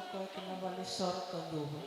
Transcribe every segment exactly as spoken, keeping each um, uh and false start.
Ka kina vale soro ka duva.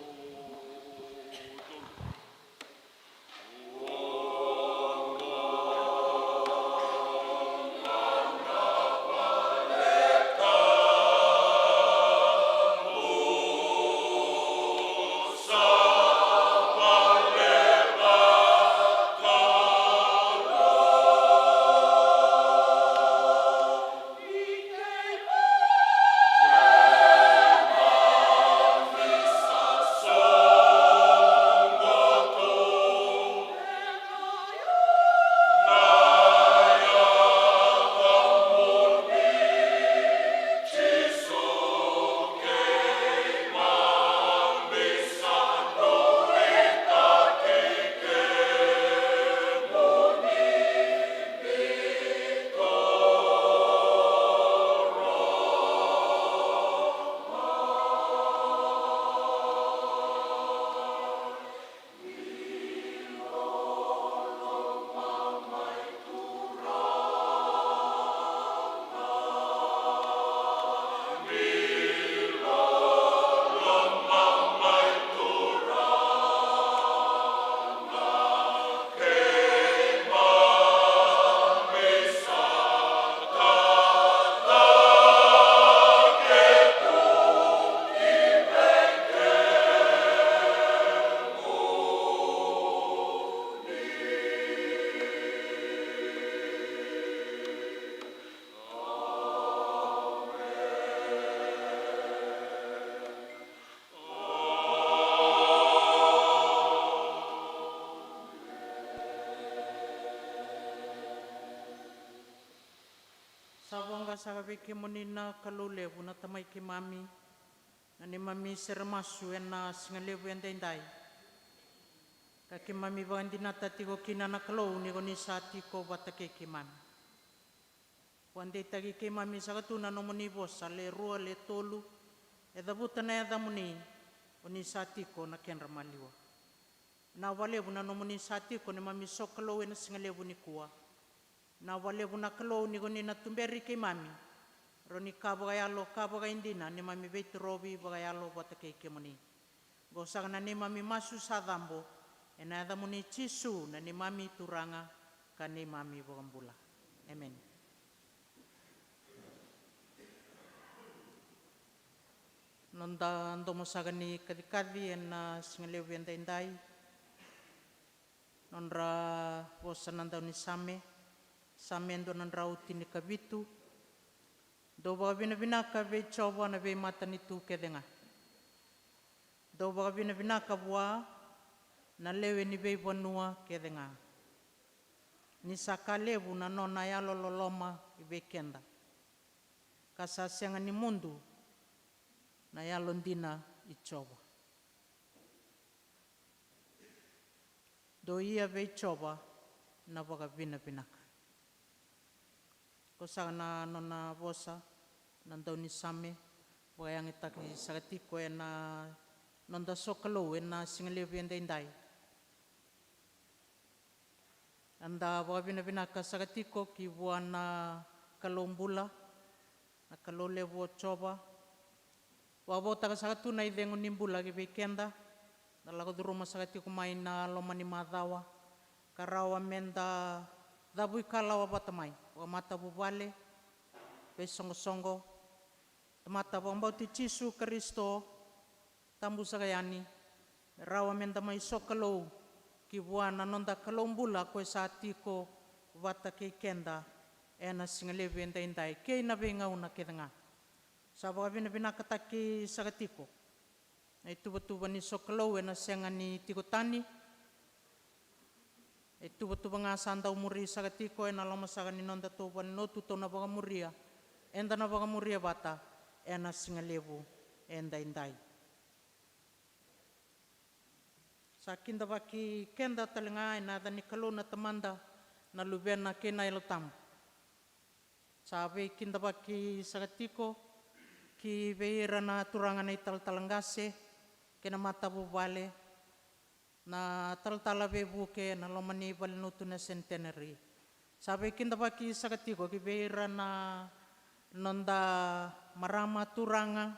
Sa voqa saka vei kemuni na Kalou levu, na Tamai keimami, na neimami sere masu ena siga levu edaidai. Ka keimami vakadinata tiko kina na Kalou ni ko ni sa tiko vata kei keimami. Vakadeitaki keimami saka tu na nomuni vosa, le rua le tolu, e cavuta na yacamuni, o ni sa tiko na kedra maliwa. Vinaka vakalevu na nomuni sa tiko neimami sokalou ena siga levu nikua. Vinaka vakalevu na Kalou ni ko ni na tuberi keimami. Rawa ni ka vakayalo, ka vakaidina, neimami veitarovi vakayalo vata kei kemuni. Qo saka na neimami masu sa cabo, ena yacamuni Jisu na neimami Turaga ka neimami Vakabula. Emeni. Noda domo saka ni kacikaci ena siga levu edaidai. Nodra vosa na daunisame, Same dua na drau tinikavitu. Dou vakavinavinaka vei Jiova na veimatanitu kece ga. Dou vakavinavinaka vua na lewe ni veivanua kece ga. Ni sa ka levu na nona yalololoma i vei keda. Ka sa sega ni mudu na yalodina i Jiova. Dou ia vei Jiova na vakavinavinaka. Ko saka na nona vosa na daunisame, vakayagataki saka tiko ena noda sokalou ena siga levu edaidai. Eda vakavinavinaka saka tiko ki vua na Kalou bula, na Kalou levu o Jiova. Vakavautaka saka tu na icegu ni bula ki vei keda. Da lako curuma saka tiko mai na loma ni macawa ka rawa meda cavuikalawa vata mai, vakamatavuvale, veisoqosoqo, tamata vakabauti Jisu Karisito, tabu saka yani, me rawa meda mai sokalou ki vua na noda Kalou bula ko e sa tiko vata kei keda ena siga levu edaidai kei na veigauna kece ga. Sa vakavinavinakataki saka tiko na ituvatuva ni sokalou ena sega ni tiko tani. E tuvatuva ga sa dau muri saka tiko ena loma saka ni noda tou valenilotu tou na vakamuria, eda na vakamuria vata ena siga levu edaidai. Sa kidavaki keda tale ga ena yaca ni Kalou na Tamada, na Luvena kei na Yalo Tabu. Sa veikidavaki saka tiko ki vei ira na turaga na italatala qase kei na matavuvale, na talatala veivuke na loma ni valenilotu na Centenary. Sa veikidavaki saka tiko ki vei ira na noda marama turaga,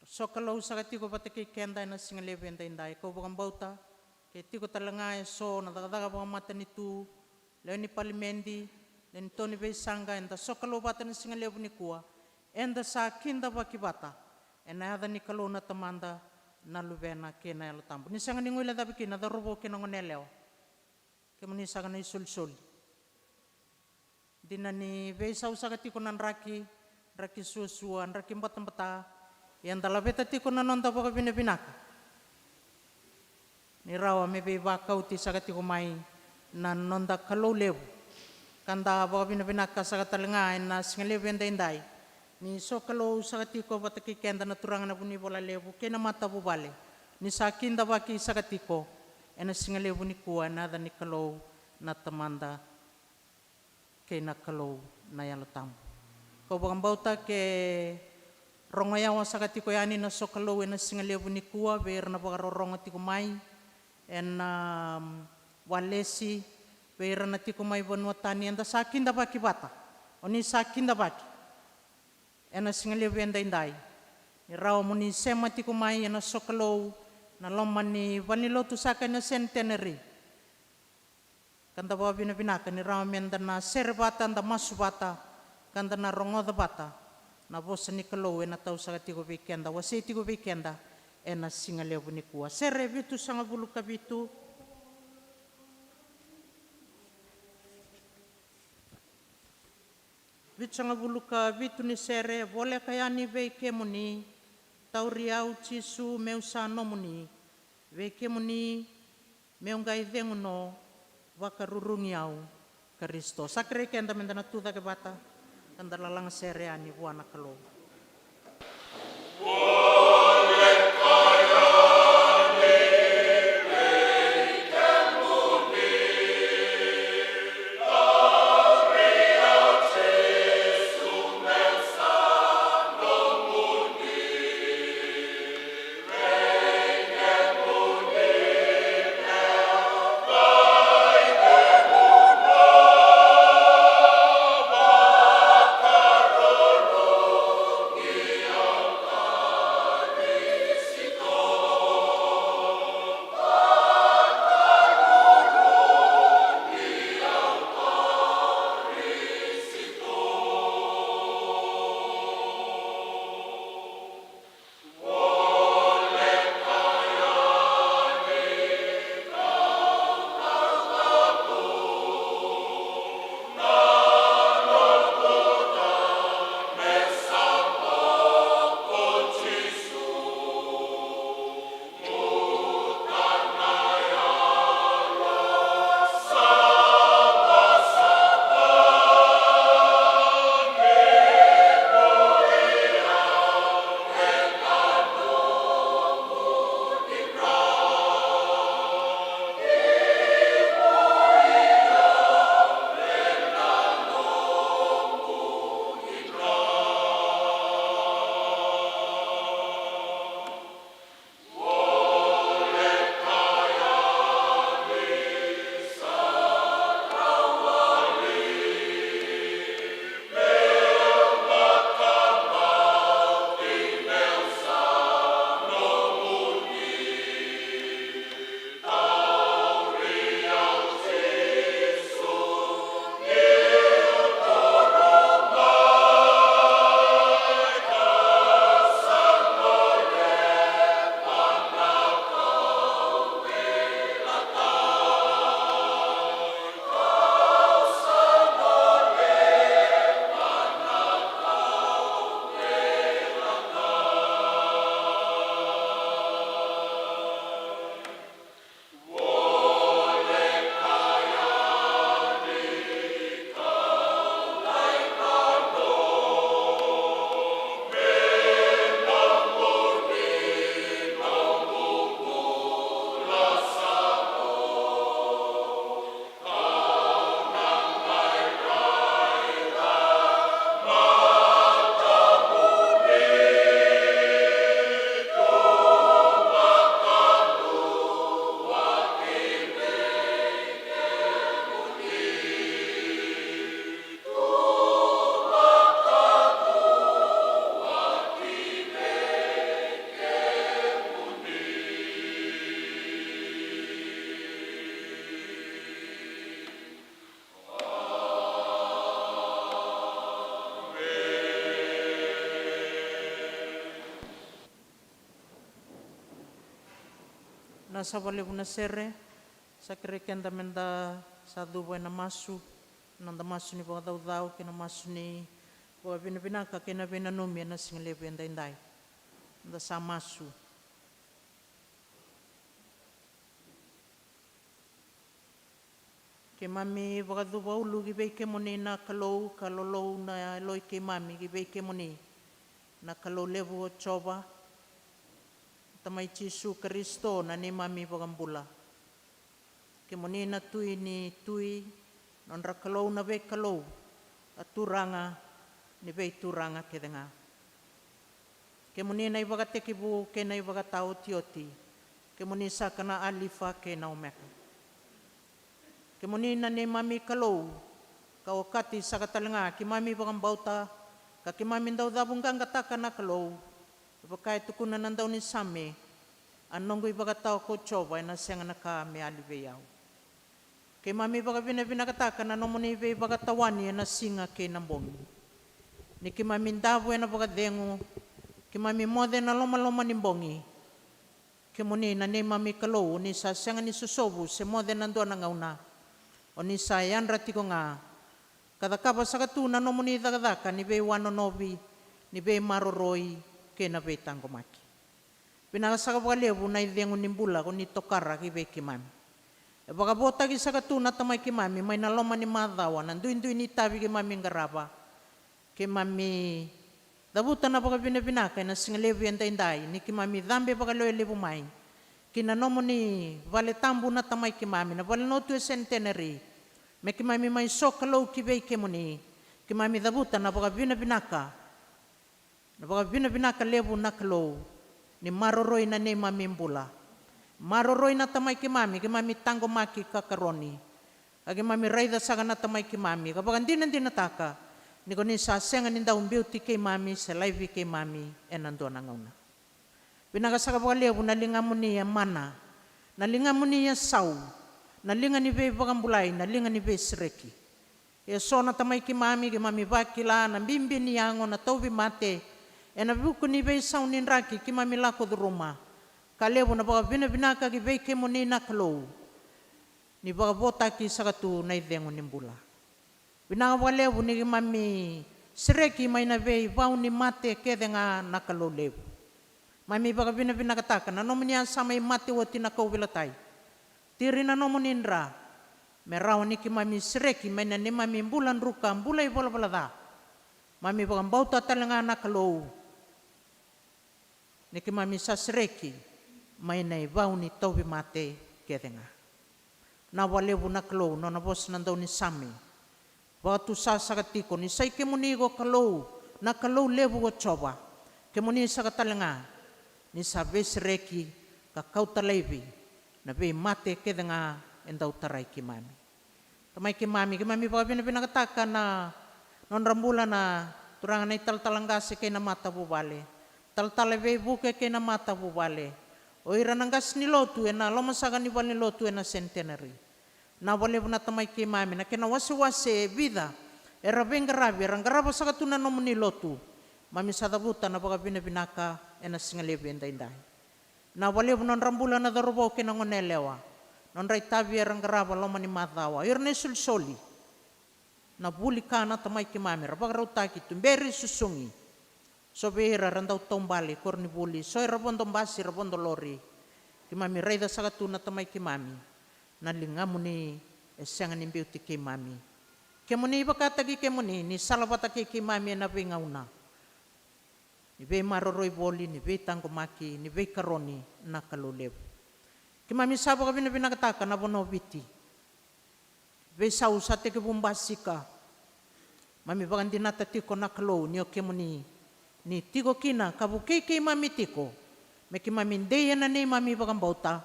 Sokalou saka tiko vata kei keda ena siga levu edaidai. Kau vakabauta ke tiko tale ga eso na cakacaka vakamatanitu, lewe ni palimedi, lewe ni to ni veisaqa, eda sokalou vata na siga levu nikua, eda sa kidavaki vata ena yaca ni Kalou na Tamada, na Luvena kei na Yalo Tabu. Ni sega ni guilecavi kina na cauravou kei na goneyalewa. Kemuni saka na isolisoli. Dina ni veisau saka tiko na draki, draki suasua, draki batabata, ia da laveta tiko na noda vakavinavinaka ni rawa me veivakauti saka tiko mai na noda Kalou levu. Ka da vakavinavinaka saka tale ga ena siga levu edaidai ni sokalou saka tiko vata kei keda na turaga na vunivola levu kei na matavuvale, ni sa kidavaki saka tiko ena siga levu nikua ena yaca ni Kalou na Tamada kei na Kalou na Yalo Tabu. Kau vakabauta ke rogo yawa saka tiko yani na sokalou ena siga levu nikua vei ira na vakarorogo tiko mai ena, um, walesi, vei ira na tiko mai vanua tani, eda sa kidavaki vata. O ni sa kidavaki ena siga levu edaidai ni rawa mo ni sema tiko mai ena sokalou na loma ni valenilotu saka ena Centenary. Ka da vakavinavinaka ni rawa meda na sere vata, da masu vata, ka da na rogoca vata na vosa ni Kalou ena tau saka tiko vei keda, wasei tiko vei keda ena siga levu nikua. Sere vitusagavulu ka vitu. Vitusagavulu ka vitu ni sere. Voleka yani vei kemuni, tauri au Jisu meu sa nomuni, vei kemuni meu qai cegu no, vakarurugi au Karisito. Sa kerei keda meda na tu cake vata ka da lalaga sere yani vua na Kalou. Na sa vakalevu na sere, sa kerei keda meda sa cuva ena masu, na noda masu ni vakacaucau kei na masu ni vakavinavinaka kei na veinanumi ena siga levu edaidai. Da sa masu. Keimami vakacuva ulu ki vei kemuni na Kalou, ka lolou na yalo i keimami ki vei kemuni na Kalou levu o Jiova, Tamai Jisu Karisito na neimami vakabula. Kemuni na Tui ni tui, nodra Kalou na veikalou, a Turaga ni veituraga kece ga. Kemuni na ivakatekivu kei na ivakataotioti, kemuni saka na Alifa kei na Omeka. Kemuni na neimami Kalou, ka okati saka tale ga keimami vakabauta, ka keimami dau cavuqaqataka na Kalou, e vaka e tukuna na daunisame, a noqu ivakatawa ko Jiova ena sega na ka me yali vei au. Keimami vakavinavinakataka na nomuni veivakatawani ena siga kei na bogi. Ni keimami davo ena vakacegu, keimami moce ena lomaloma ni bogi. Kemuni na neimami Kalou, o ni sa sega ni sosovu se moce ena dua na gauna. O ni sa yadra tiko ga, ka cakava saka tu na nomuni cakacaka ni veiwanonovi, ni veimaroroi, kei na veitaqomaki. Vinaka saka vakalevu na icegu ni bula ko ni tokara ki vei keimami. E vakavotaki saka tu na Tamai keimami mai na loma ni macawa, na duidui ni itavi keimami qarava. Keimami cavuta na vakavinavinaka ena siga levu edaidai, ni keimami cabe vakalewe levu mai ki na nomuni vale tabu na Tamai keimami, na vale lotu e Centenary, me keimami mai sokalou ki vei kemuni. Keimami cavuta na vakavinavinaka, na vakavinavinaka levu na Kalou, ni maroroi na neimami bula. Maroroi na Tamai keimami, keimami taqomaki ka karoni. Ka keimami raica saka na Tamai keimami, ka vakadinadinataka ni ko ni sa sega ni dau biuti keimami se laivi keimami ena dua na gauna. Vinaka saka vakalevu na ligamuni e mana, na ligamuni e sau, na liga ni veivakabulai, na liga ni veisereki. E so na Tamai keimami, keimami vakila na bibi ni yago, na tauvimate, ena vuku ni veisau ni draki keimami lako curuma. Ka levu na vakavinavinaka ki vei kemuni na Kalou, ni vakavotaki saka tu na icegu ni bula. Vinaka vakalevu ni keimami sereki mai na veivau ni mate kece ga na Kalou levu. Mami vakavinavinakataka na nomuni a sa mai mate oti na kauveilatai. Tiri na nomuni dra, me rawa ni keimami sereki mai na neimami bula druka, bula ivalavala ca. Mami vakabauta tale ga na Kalou, ni keimami sa sereki mai na ivau ni tauvimate kece ga. Na vakalevu na Kalou, nona vosa na daunisame. Vakatusa saka tiko ni sa i kemuni ko Kalou, na Kalou levu ko Jiova. Kemuni saka tale ga ni sa veisereki ka kauta laivi na veimate kece ga e dau tarai keimami. Tamai keimami, keimami vakavinavinakataka na nodra bula na turaga na italatala qase kei na matavuvale, talatala veivuke kei na matavuvale, o ira na qase ni lotu ena lomasaka ni valenilotu ena Centenary. Na vakalevu na Tamai keimami, na kena wasewase e vica era veiqaravi, era qarava saka tu na nomuni lotu. Mami sa cavuta na vakavinavinaka ena siga levu edaidai. Na vakalevu nodra bula na cauravou kei na goneyalewa, nodra itavi era qarava loma ni macawa, ira na isolisoli, na vuli ka na Tamai keimami, era vakarautaki, tuberi, susugi. So vei ira era dau taubale, koronivuli, so era vodo basi, era vodo lori. Keimami raica saka tu na Tamai keimami, na ligamuni e sega ni biuti keimami. Kemuni vakataki kemuni ni sala vata kei keimami ena veigauna ni veimaroroi voli, ni veitaqomaki, ni veikaroni, na Kalou levu. Keimami sa vakavinavinakataka na vanua o Viti. Veisau sa tekivu basika. Mami vakadinata tiko na Kalou ni o kemuni ni tiko kina ka vukei keimami tiko, me keimami dei ena neimami vakabauta,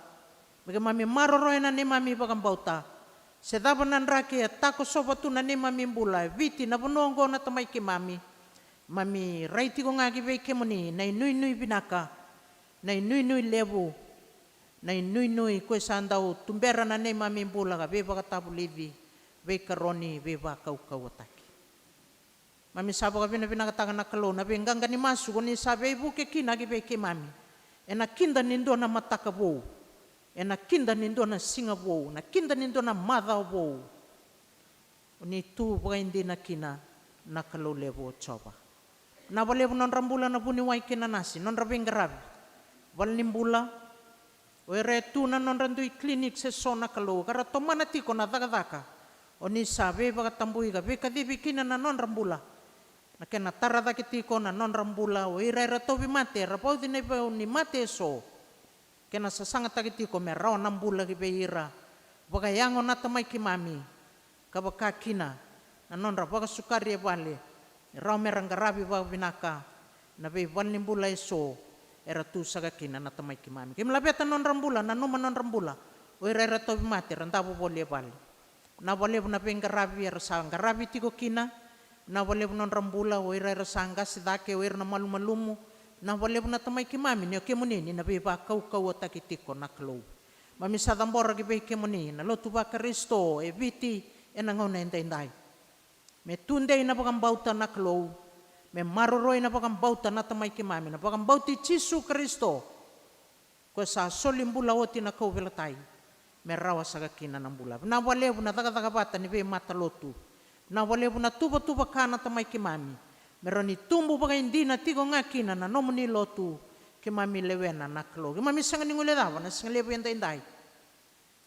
me keimami maroroya na neimami vakabauta. Se cava na draki e takosova tu na neimami bula e Viti, na vanua oqo na Tamai keimami, mami rai tiko ga ki vei kemuni na inuinui vinaka, na inuinui levu, na inuinui ko e sa dau tubera na neimami bula ka veivakatavulici, veikaroni, veivakaukauwataki. Mami sa vakavinavinakataka na Kalou na veiqaqa ni masu ko ni sa veivuke kina ki vei keimami ena kida ni dua na mataka vou, ena kida ni dua na siga vou, na kida ni dua na macawa vou. O ni tu vakaidina kina na Kalou levu o Jiova. Vinaka vakalevu na nodra bula na vuniwai kei na nasi, nodra veiqaravi, valenibula, o ira e tu na nodra dui clinic se so na Kalou, ka ra tomana tiko na cakacaka o ni sa veivakatabui ka veikacivi kina na nodra bula. Na kena tara cake tiko na nodra bula, o ira era tauvimate, era vauci na ivau ni mate e so. Kena sasagataki tiko me rawa na bula ki vei ira vakayago na Tamai keimami, ka vaka kina na nodra vakasukari e vale, me rawa me ra qaravi vakavinaka na veivalenibula e so era tu saka kina na Tamai keimami. Keimami laveta na nodra bula, nanuma na nodra bula o ira era tauvimate, era davo voli e vale. Vinaka vakalevu na veiqaravi era sa qaravi tiko kina. Vinaka vakalevu na nodra bula o ira era sa qasi cake, o ira na malumalumu. Vinaka vakalevu na Tamai keimami ni o kemuni ni na veivakaukauwataki tiko na Kalou. Keimami sa cabora ki vei kemuni na lotu vaKarisito e Viti ena gauna edaidai. Me tudei na vakabauta na Kalou, me maroroi na vakabauta na Tamai keimami, na vakabauti Jisu Karisito. Ko sa soli bula oti na kauveilatai me rawa saka kina na bula. Vinaka vakalevu na cakacaka vata ni veimatalotu. Vinaka vakalevu na tuvatuva ka na Tamai keimami, me rawa ni tubu vakaidina tiko ga kina na nomuni lotu. Keimami lewena na Kalou, keimami sega ni guilecava na sigalevu edaidai.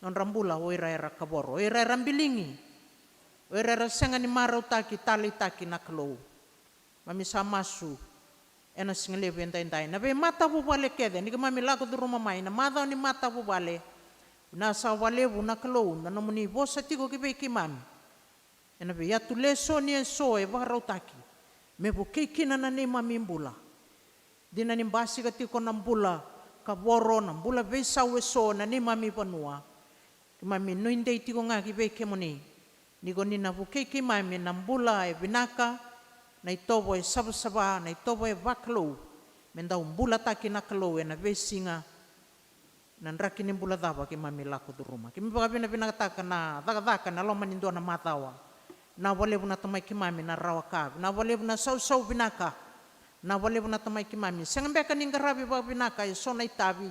Nodra bula o ira era kavoro, o ira era biligi, o ira era sega ni marautaki, taleitaki na Kalou. Keimami sa masu ena sigalevu edaidai na veimatavuvale kece ni keimami lako curuma mai na macawa ni matavuvale. Vinaka saka vakalevu na Kalou na nomuni vosa tiko ki vei keimami ena veiyatu lesoni e so e vakarautaki me vukei kina na neimami bula. Dina ni basika tiko na bula kavoro, na bula veisau e so na neimami vanua. Keimami nuidei tiko ga ki vei kemuni ni ko ni na vukei keimami na bula e vinaka, na itovo e savasava, na itovo e vakalou, me dau bulataki na Kalou ena veisiga, na draki ni bula cava keimami lako curuma. Keimami vakavinavinakataka na cakacaka ena loma ni dua na macawa. Vinaka vakalevu na Tamai keimami na rawa ka, vinaka vakalevu na sausau vinaka. Vinaka vakalevu na Tamai keimami, sega beka ni qaravi vakavinaka e so na itavi.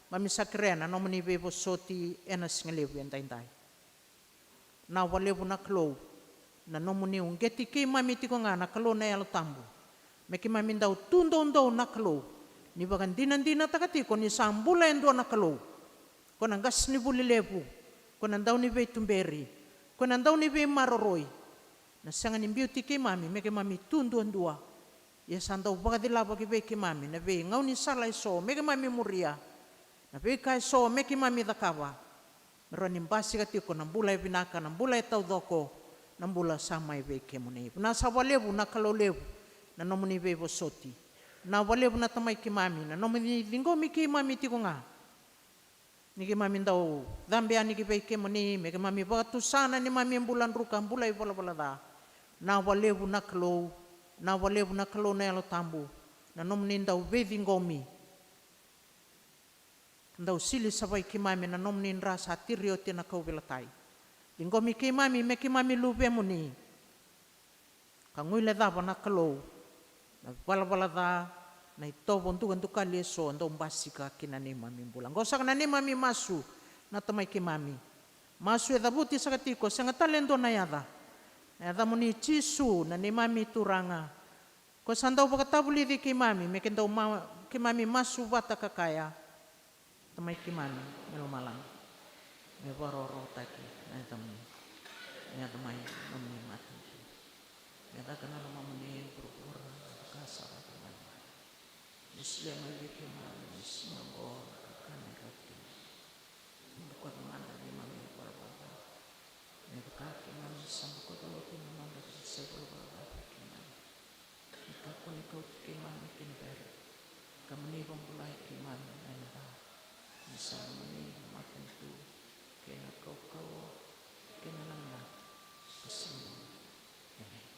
Keimami sa kerea na nomuni veivosoti ena sigalevu edaidai. Vinaka vakalevu na Kalou na nomuni uqeti keimami tiko ga na Kalou na Yalo Tabu, me keimami dau tu doudou na Kalou, ni vakadinadinataka tiko ni sa bula e dua na Kalou. Ko na qasenivuli levu, ko na dau ni veituberi, ko na dau ni veimaroroi. Na sega ni biuti keimami me keimami tu duadua. Ia sa dau vakacilava ki vei keimami na veigaunisala e so me keimami muria, na veika e so me keimami cakava, me rawa ni basika tiko na bula e vinaka, na bula e taucoko, na bula sa mai vei kemuni. Vinaka saka vakalevu na Kalou levu na nomuni veivosoti. Vinaka vakalevu na Tamai keimami na nomuni ciqomi keimami tiko ga ni keimami dau cabe yani ki vei kemuni, me keimami vakatusa na neimami bula druka, bula ivalavala ca. Vinaka vakalevu na Kalou, vinaka vakalevu na Kalou na Yalo Tabu na nomuni dau veiciqomi, dau sili savai keimami na nomuni dra sa tiri oti na kauveilatai. Ciqomi keimami me keimami luvemuni, ka guilecava na Kalou na valavala ca, na itovo dukadukali e so dau basika ki na neimami bula. Qo saka na neimami masu na Tamai keimami. Masu e cavuti saka tiko, sega tale e dua na yaca, na yacamuni Jisu na neimami Turaga. Ko sa dau vakatavulici keimami me ke dau ma-, keimami masu vata ka kaya: Tamai keimami mai lomalagi, me vakarokorokotaki na yacamuni, me yaco mai na nomuni matanitu, me caka na lomamuni e vuravura me vaka sa caka mai lomalagi. Ni solia mai vei keimami ena siga oqo na kakana e kau kina. Ni bokoca mada na neimami ivalavala ca, me vaka keimami sa bokoca oti na noda sa ivalavala ca vei keimami. Ni kakua ni kauti keimami ki na vere, ka mo ni vakabulai keimami mai na ca. Ni sa nomuni na matanitu kei na kaukauwa kei na lagalagi ka sega ni mudu. Emeni.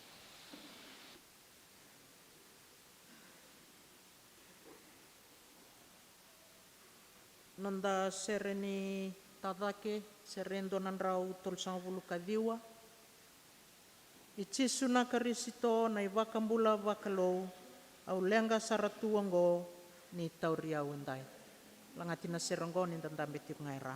Noda sere ni tacake, sere e dua na drau tolusagavulu ka ciwa. I Jisu na Karisito na iVakabula vakalou, au leqa sara tu oqo ni tauri au edai. Lagati na sere oqo ni da dabe tiko ga e ra.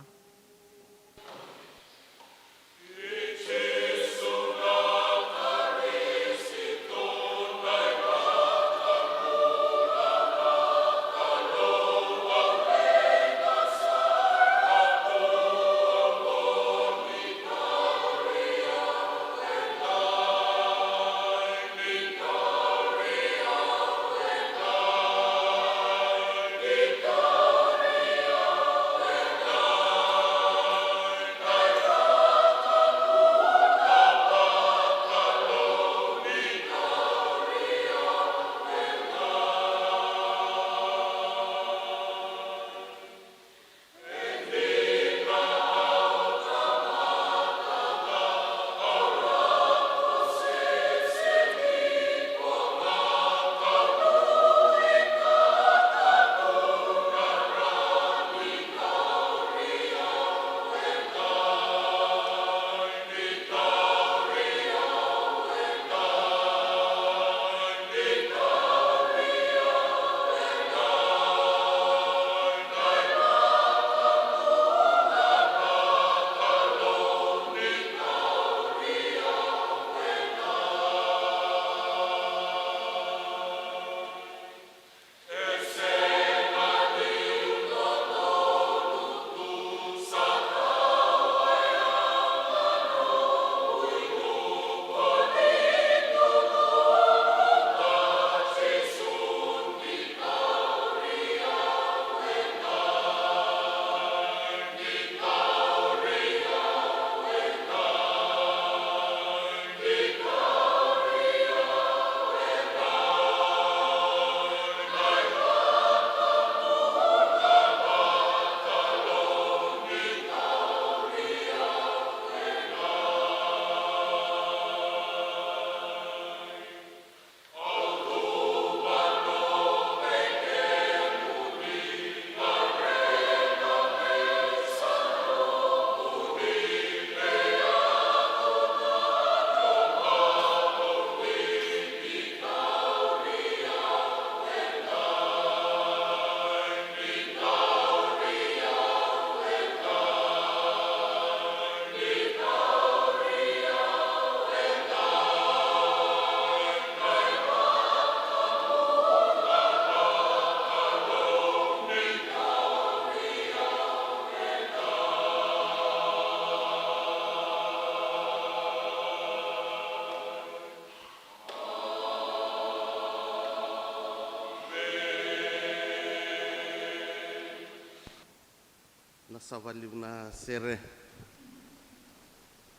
Na sa vakalevu na sere.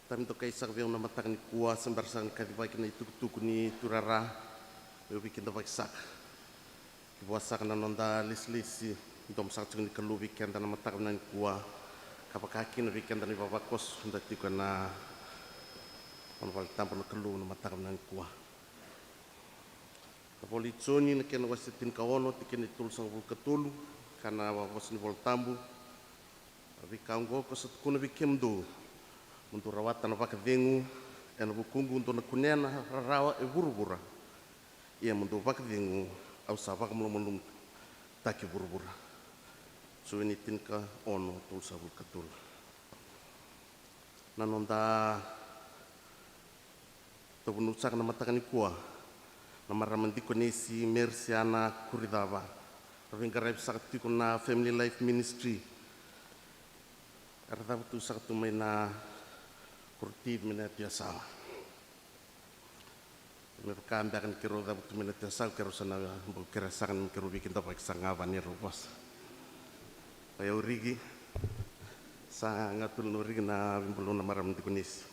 Tavi dokai saka vei au na mataka nikua, se bera saka ni kacivaki na itukutuku ni turara. Meu veikidavaki saka. Ki vua saka na noda lesilesi, domo saka tiko ni Kalou vei keda na mataka vinaka nikua. Ka vaka kina vei keda na ivavakoso da tiko ena nona vale tabu na Kalou na mataka vinaka nikua. Na vola i Joni na kena wase tinikaono, tikina e tolusagavulu ka tolu, ka na vosa ni Vola Tabu. A veika oqo ko sa tukuna vei kemudou, mo dou rawata na vakacegu ena vukuqu, dou na kunea na rarawa e vuravura. Ia mo dou vakacegu, au sa vakamalumalumutaki vuravura. Joni tinikaono, tolusagavulu ka tolu. Na noda tauvunau saka na mataka nikua, na marama dikonisi Merisiana Kuricava, ra veiqaravi saka tiko na Family Life Ministry. Era cavutu saka tu mai na korotivi mai na Yatu Yasawa. Me vaka beka ni keirau cavutu mai na Yatu Yasawa, keirau sa na bau kerea saka ni keirau veikidavaki saka ga vaka ni rau vosa. Oi au Riki, sa ga tuli na Riki na veibulu na marama dikonisi.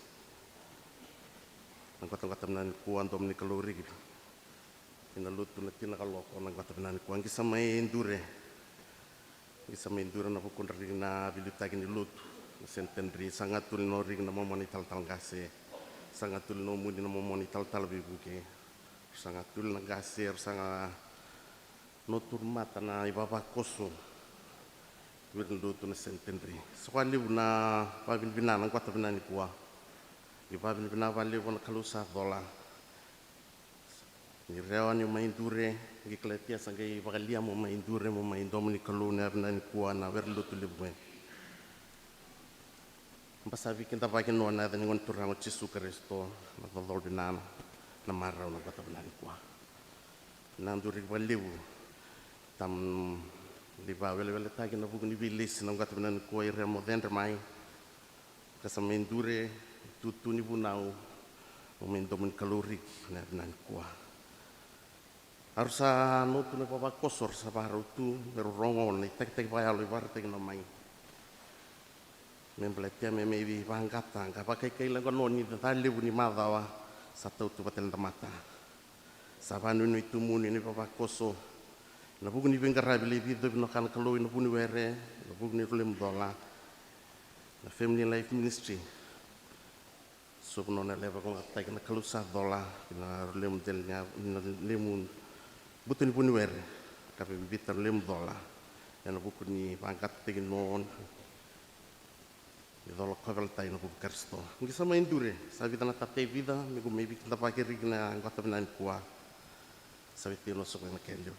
Na qwataqwata vinaka nikua, domo ni Kalou Riki. Ina lotu na tina ka loko na qwata vinaka nikua, qi sa mai dure. Qi sa mai dure na vukudra Riki na veiliutaki ni lotu na Centenary. Sa ga tuli na Riki na momo ni talatala qase. Sa ga tuli na omuni na momo ni talatala veivuke. Sa ga tuli na qase, sa ga notu mata na ivavakoso. Viri ni lotu na Centenary. Sa vakalevu na vavinavina na qwata vinaka nikua. Ni vavinavina vakalevu na Kalou sa cola. Ni rewa ni mai dure, Qai kalatia sa qai vakalia mo mai duri mo mai domo ni Kalou na yavana nikua na were lotu levu e. Ba sa veikidavaki no na yaca ni Gone Turaga o Jisu Karisito, na cocolo vinaka, na marau na qota vinaka nikua. Na duri vakalevu tam li vaweleweletaki na vuku ni veilesi na qota vinaka nikua, ira mo cedre mai. Ka sa mai duri tutu ni vunau mo mai domo ni Kalou riki na yavana nikua. Aru sa notu na ivavakoso, ra sa vakarau tu me rau rogo na itakitaki vakayalo e vakaraitaki no mai. Me baleta me mai vaqata, ka vakaikaila ga no ni ca levu ni macawa sa tau tu vata na tamata. Sa vanuinui tu muni na ivavakoso na vuku ni veiqaravi lai vicovi no kana Kalou ina vuniwere, na vuku ni rau lemu cola na Family Life Ministry. Sobu nona leva ko gataki na Kalou sa cola ki na rau lemu deli ni na lemu buta ni vuniwere, ka vei vita rau lemu cola ena vuku ni vaqatataki no ni cola ko velatai na vuku Karisito. Qi sa mai duri sa vica na tata e vica me ko mai vikidavaki riki na qota vinaka nikua. Sa vei tino soko ena ke levu.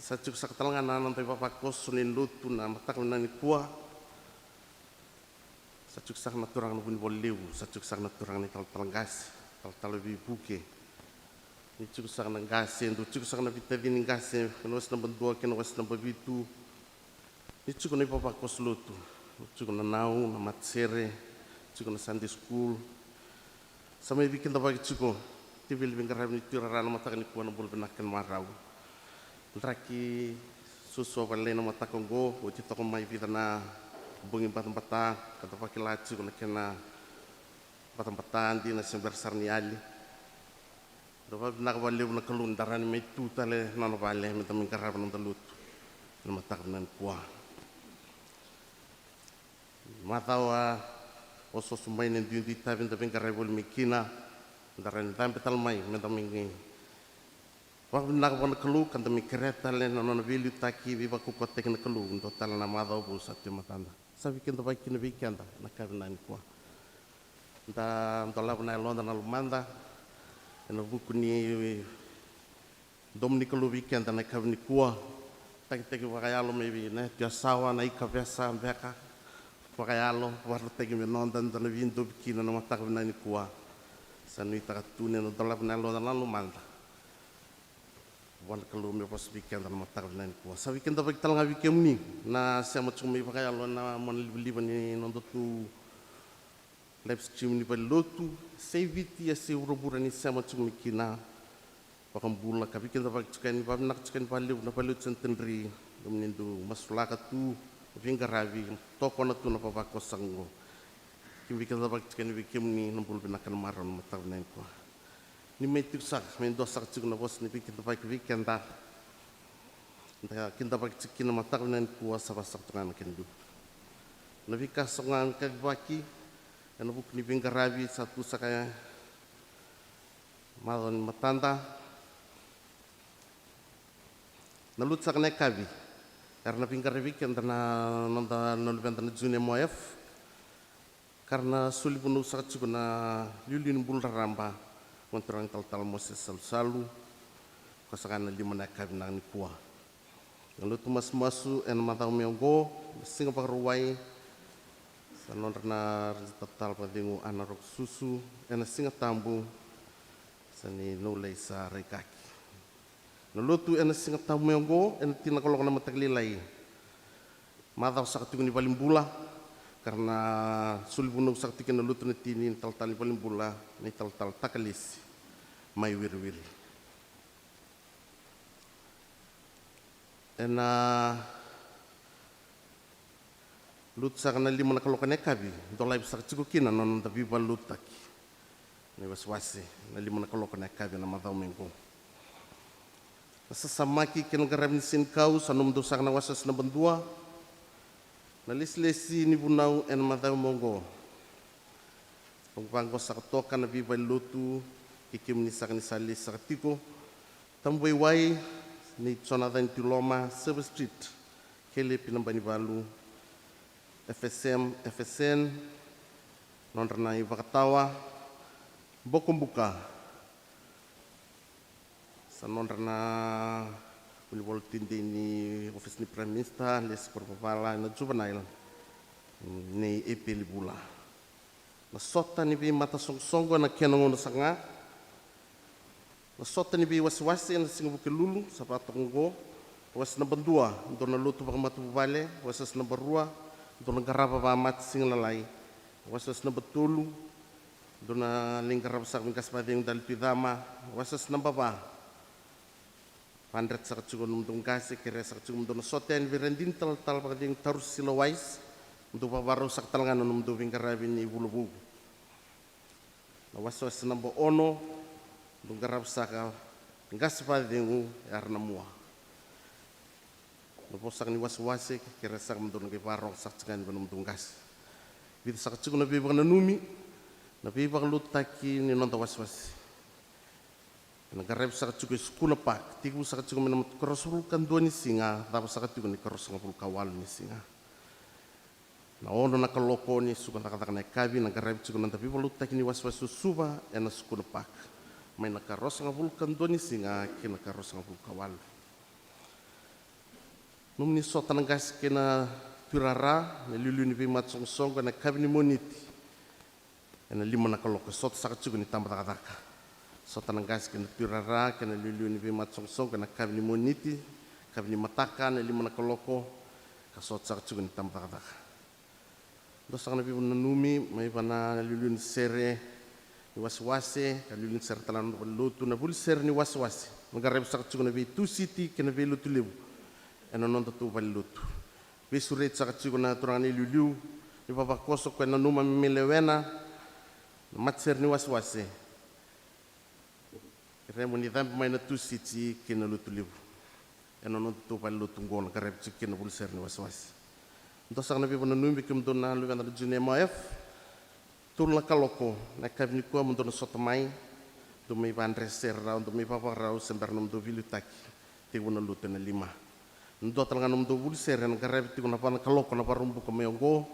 Sa tiko saka tale ga na noda ivavakoso ni lotu na mataka vinaka nikua. Sa tiko saka na turaga na vunivola levu, sa tiko saka na turaga na italatala qase, talatala veivuke. Ni tiko saka na qase, dou tiko saka na veitacini qase, na wase naba dua kei na wase naba vitu. Ni tiko na ivavakoso lotu, ni tiko na nau, na matasere, tiko na Sunday school. Sa mai veikidavaki tiko teveli veiqaravi ni tuirara na mataka nikua na bula vinaka kei na marau. Draki suasua vakalailai na mataka oqo, oti toka mai vica na bogi batabata, ka da vakila tiko na kena batabata dina se bera sara ni yali. Da vakavinaka vakalevu na Kalou ni da rawa ni mai tu tale na nona vale me da mai qarava na noda lotu ena mataka vinaka nikua. Macawa osooso mai na duidui tavi da veiqaravi voli mai kina, da rawa ni cabe tale mai me da mai vakavinaka vua na Kalou ka da mai kerea tale na nona veiliutaki, veivakaukauataki na Kalou. Dua tale na macawa vou sa tu e matada. Sa veikidavaki kina vei keda na ka vinaka nikua. Da dolava na yaloda na lomada ena vuku ni domo ni Kalou vei keda na yakavi nikua. Takitaki vakayalo mai vei na Yatu Yasawa, na Ikavesa beka, vakayalo vakarautaki me noda, da na veidovi kina na mataka vinaka nikua. Sa nuitaka tu ni na dolava na yaloda na lomada. Vua na Kalou me vosa vei keda na mataka vinaka nikua. Sa veikidavaki tale ga vei kemuni na sema tiko mai vakayalo ena monalivaliva ni nodatou live stream ni valenilotu, se i Viti, e se i vuravura ni sema tiko mai kina. Vakabula ka veikidavaki tiko yani, vakavinaka tiko yani vakalevu na valenilotu Santa Tadri, nomuni dau masulaka tu, veiqaravi, tokona tu na vavakoso oqo. Ki veikidavaki tiko yani vei kemuni na bula vinaka na marau na mataka vinaka nikua. Ni mai tiko saka, mai dua saka tiko na vosa ni veikidavaki vei keda. Da kidavaki tiko kina mataka vinaka nikua, sa vasaka toka na kena dua na veika sa ga na kacivaki ena vuku ni veiqaravi sa tu saka e macawa ni matada. Na lotu saka na yakavi era na veiqaravi keda na noda na luveda na Junior M O F. Ka ra na soli vunau saka tiko na liuliu ni bula raraba, gone turaga ni talatala Moses Salusalu. Ko saka na lima na yakavi na nikua. Na lotu masumasu ena macawa mai oqo, na siga Vakarauwai, sa nodra na raica talatala vakacegu Ana Rokosusu, ena Siga Tabu sa ni Noulei sa raikaki. Na lotu ena Siga Tabu mai oqo ena tini na kaloko na mataka lailai. Macawa saka tiko ni valenibula, ka ra na soli vunau saka tiko na lotu na tini na talatala ni valenibula, na italatala Takalesi mai Wiriwiri. Ena lotu saka na lima na kaloko na yakavi, dolavi saka tiko kina na noda veivakalotutaki. Na iwasewase na lima na kaloko na yakavi ena macawa mai oqo. Na sasamaki kei na qaravi ni senikau sa nomudou saka na wasewase naba dua. Na lesilesi ni vunau ena macawa mai oqo. Au vaqo saka toka na veivalelotu kei kemuni saka ni sa lesi saka tiko. Tabu Vaiwai, nei Jonathan Tiloma, Silver Street, Kelepi na Banivalu, F S M, F S N, nodra na ivakatawa, Bokobuka, Sa nodra na vunivola tudei ni ofisi ni Prime Minister, lesi koro vavala ena juvenile, nei Epeli Vula. Na sota ni veimatasoqosoqo ena kena gauna saka ga. Na sota ni veiwasewase ena siga Vukelulu sa vakatoka oqo. Wase naba dua, dua na lotu vakamatavuvale. Wase naba rua, dua na qarava vakamate siga lalai. Wase naba tolu, dua na lai qarava saka veiqase vakacegu dali tu i cama. Wase naba va, vadreta saka tiko na nomudou qase, kerea saka tiko mo dou na sota yani vei ira dina talatala vakacegu Tarusi Lawais, mo dou vavarau saka tale ga na nomudou veiqaravi ni vula vou. Na wasewase naba ono, dou qarava saka qase vakacegu e Aranamua. Na vo saka ni wasewase, kerea saka mo dou na qai varogo saka tiko yani vei nomudou qase. Vica saka tiko na veivakananumi, na veivakalotutaki ni noda wasewase. Ena qaravi saka tiko e Sukuna Park, tekivu saka tiko mai na ikaruasagavulu ka dua ni siga, cava saka tiko na ikaruasagavulu ka walu ni siga. Na ono na kaloko ni suka cakacaka na yakavi, na qaravi tiko na noda veivakalotutaki ni wasewase o Suva ena Sukuna Park, mai na ikaruasagavulu ka dua ni siga kei na ikaruasagavulu ka walu. Nomuni sota na qase kei na tuirara, na iliuliu ni veimatasoqosoqo ena yakavi ni Moniti, ena lima na kaloko, sota saka tiko ni tabacakacaka. Sota na qase kei na tuirara kei na iliuliu ni veimatasoqosoqo ena yakavi ni Moniti, yakavi ni mataka, ena lima na kaloko, ka sota saka tiko ni tabacakacaka. Dua saka na veivakananumi mai vua na iliuliu ni sere ni wasewase, ka iliuliu ni sere tale na noda valenilotu, na vuli sere ni wasewase. Na qaravi saka tiko na veiTusiti kei na veiLotulevu ena nodatou valenilotu. Veisureti saka tiko na turaga na iliuliu ni vavakoso, ko e nanuma me lewena na matasere ni wasewase. Kerea mo ni cabe mai na Tusiti kei na Lotulevu ena nodatou valenilotu oqo, na qaravi tiko kina na vuli sere ni wasewase. Dua saka na veivakananumi vei kemudou na luveda na Junior M O F. Tolu na kaloko na yakavi nikua mo dou na sota mai, dou mai vadre sere rawa, dou mai vavakarau se bera nomudou veiliutaki. Tekivu na lotu ena lima. Dua tale ga nomudou vuli sere ena qaravi tiko na va na kaloko na Vakaraubuka mai oqo.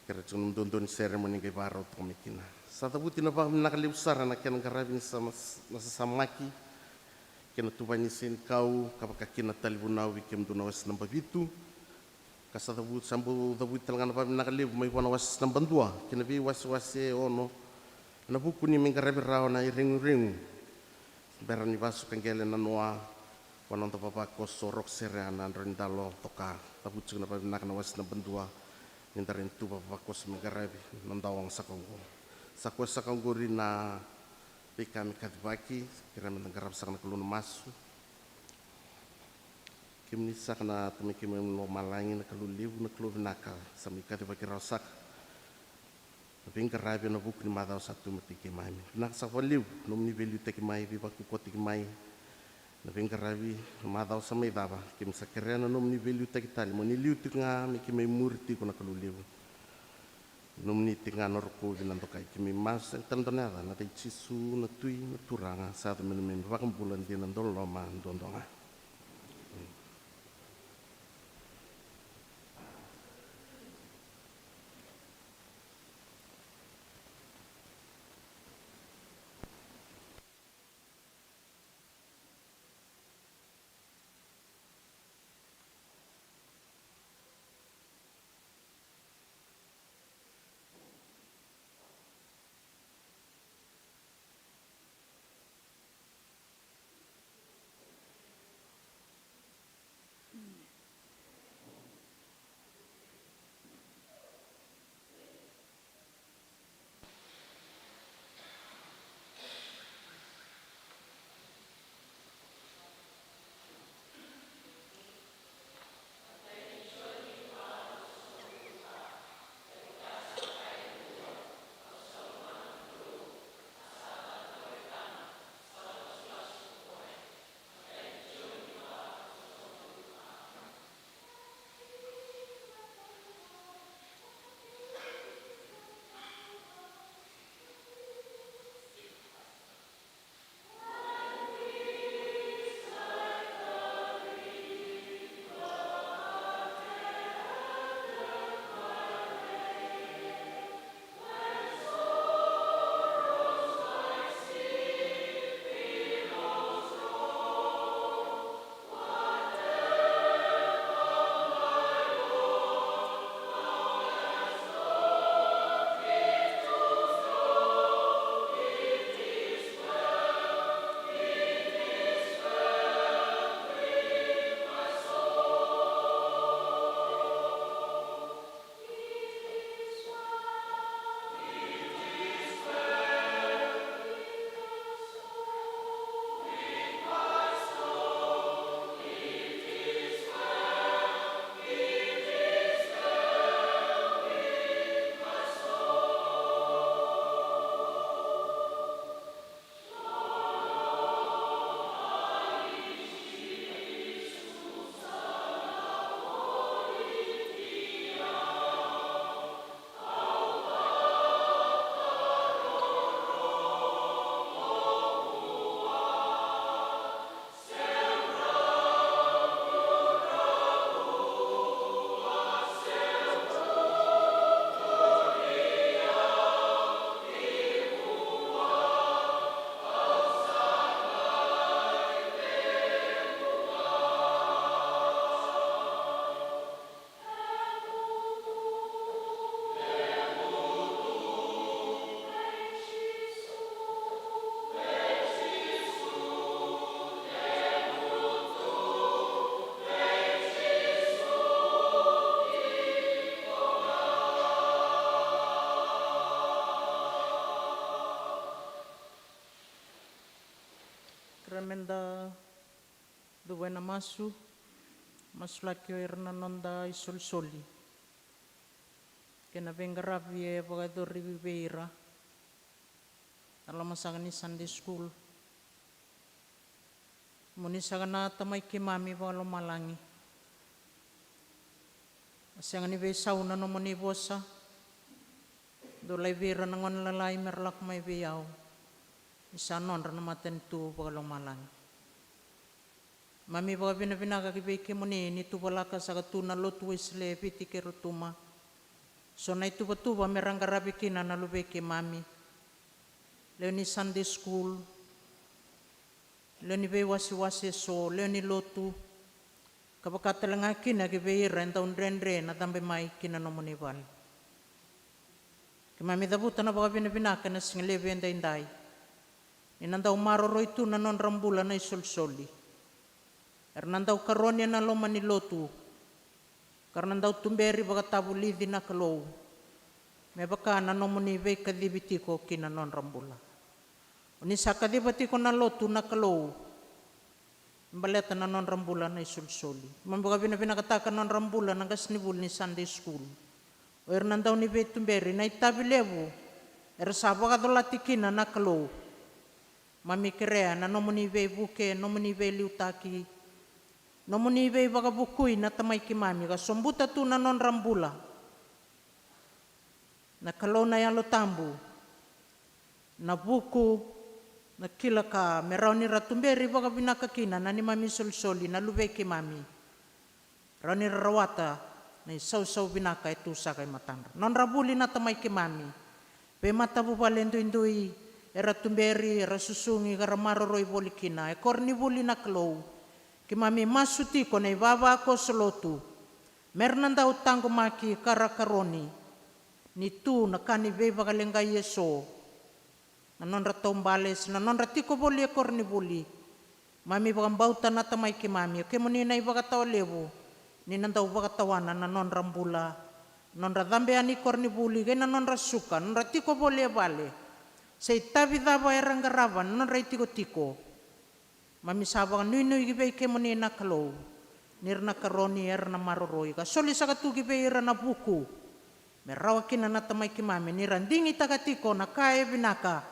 Kerea tiko nomudou dau ni sere mo ni qai vakarau toka mai kina. Sa cavuti na vakavinaka levu sara na kena qaravi ni sa-, na sasamaki kei na tuvani senikau, ka vaka kina na talevunau vei kemudou na wase naba vitu. Ka sa cavuti, sa bau cavuti tale ga na vakavinaka levu mai vua na wase naba dua kei na veiwasewase e ono, ena vuku ni mai qaravi rawa na ireguregu bera ni vakasuka qele na noa vua na noda vavakoso Roko Serea na Draunidalo Toka. Cavuti tiko na vakavinaka na wase naba dua, ni da rai tu vavakoso me qaravi na daoga saka oqo. Sa koya saka oqori na veika me kacivaki. Kerea me da qarava saka na Kalou na masu. Kemuni saka na Tamai keimami mai lomalagi, na Kalou levu, na Kalou vinaka, sa mai kacivaki rawa saka na veiqaravi ena vuku ni macawa sa tu matai keimami. Vinaka saka vakalevu nomuni veiliutaki mai, veivakaukauwataki mai na veiqaravi, na macawa sa mai cava. Keimami sa kerea na nomuni veiliutaki tale mo ni liu tiko ga me keimami muri tiko, na Kalou levu. Nomuni tiko ga na rokovi, na dokai. Keimami masu ena tala dua na yaca, na yaca i Jisu na Tui, na Turaga, sa yaco me neimami iVakabula dina, dauloloma duadua ga. Meda cuva ena masu. Masulaki o ira na noda isolisoli kei na veiqaravi e vakayacori vei ira na lomasaga ni Sunday school. Mo ni saka na Tamai keimami vakalomalagi, a sega ni veisau na nomuni vosa. Dou lai vei ira na gone lalai me ra lako mai vei au, ni sa nodra na matanitu vakalomalagi. Mami vakavinavinaka ki vei kemuni ni tuvalaka saka tu na Lotu Wesele e Viti kei Rotuma so na ituvatuva me ra qaravi kina na luvei keimami. Lewe ni Sunday school, lewe ni veiwasewase eso, lewe ni lotu, ka vaka tale ga kina ki vei ira e dau dredre na cabe mai ki na nomuni vale. Keimami cavuta na vakavinavinaka ena siga levu edaidai, ni na dau maroroi tu na nodra bula na isolisoli. Era na dau karoni ena loma ni lotu, ka ra na dau tuberi vakatavulici na Kalou, me vaka na nomuni veikacivi tiko ki na nodra bula. O ni sa kaciva tiko na lotu na Kalou, baleta na nodra bula na isolisoli. Keimami vakavinavinakataka na nodra bula na qasenivuli ni Sunday school. O ira na dau ni veituberi, na itavi levu era sa vakacolati kina na Kalou. Mami kerea na nomuni veivuke, nomuni veiliutaki, nomuni veivakavukui na Tamai keimami, ka sobuta tu na nodra bula na Kalou na Yalo Tabu, na vuku, na kila ka me rawa ni ra tuberi vakavinaka kina na neimami isolisoli, na luvei keimami. Rawa ni ra rawata na isausau vinaka e tu saka e matadra. Nodra vuli na Tamai keimami, veimatavuvale duidui era tuberi, era susugi, ka ra maroroi voli kina e koronivuli na Kalou. Keimami masu tiko na ivavakoso lotu, me ra na dau taqomaki ka ra karoni, ni tu na ka ni veivakaleqai eso na nodra taubale se na nodra tiko voli e koronivuli. Mami vakabauta na Tamai keimami, o kemuni na ivakatawa levu, ni na dau vakatawana na nodra bula, nodra cabe yani koronivuli, kei na nodra suka, nodra tiko voli e vale, se itavi cava era qarava, na nodra itikotiko. Mami sa vakanuinui ki vei kemuni na Kalou, ni ra na karoni, era na maroroi, ka soli saka tu ki vei ira na vuku, me rawa kina na Tamai keimami ni ra digitaka tiko na ka e vinaka,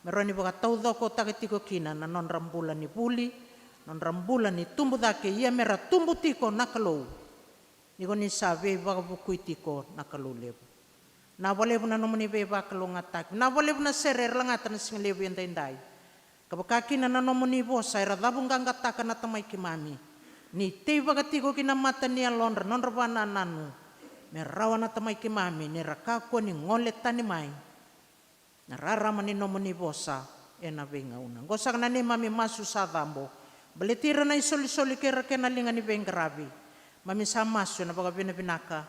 me rawa ni vakataucokotaka tiko kina na nodra bula ni vuli, nodra bula ni tubu cake, ia me ra tubu tiko na Kalou, ni ko ni sa veivakavukui tiko na Kalou levu. Na vakalevu na nomuni veivakalougatataki, na vakalevu na sere era lagata na siga levu edaidai. Ka vaka kina na nomuni vosa era cavuqaqataka na Tamai keimami, ni teivaka tiko ki na mata ni yalodra nodra vakanananu, me rawa na Tamai keimami ni ra kakua ni gole tani mai na rarama ni nomuni vosa ena veigauna. Oqo saka na neimami masu sa cabo, baleti ira na isolisoli kei ira kei na liga ni veiqaravi. Mami sa masu ena vakavinavinaka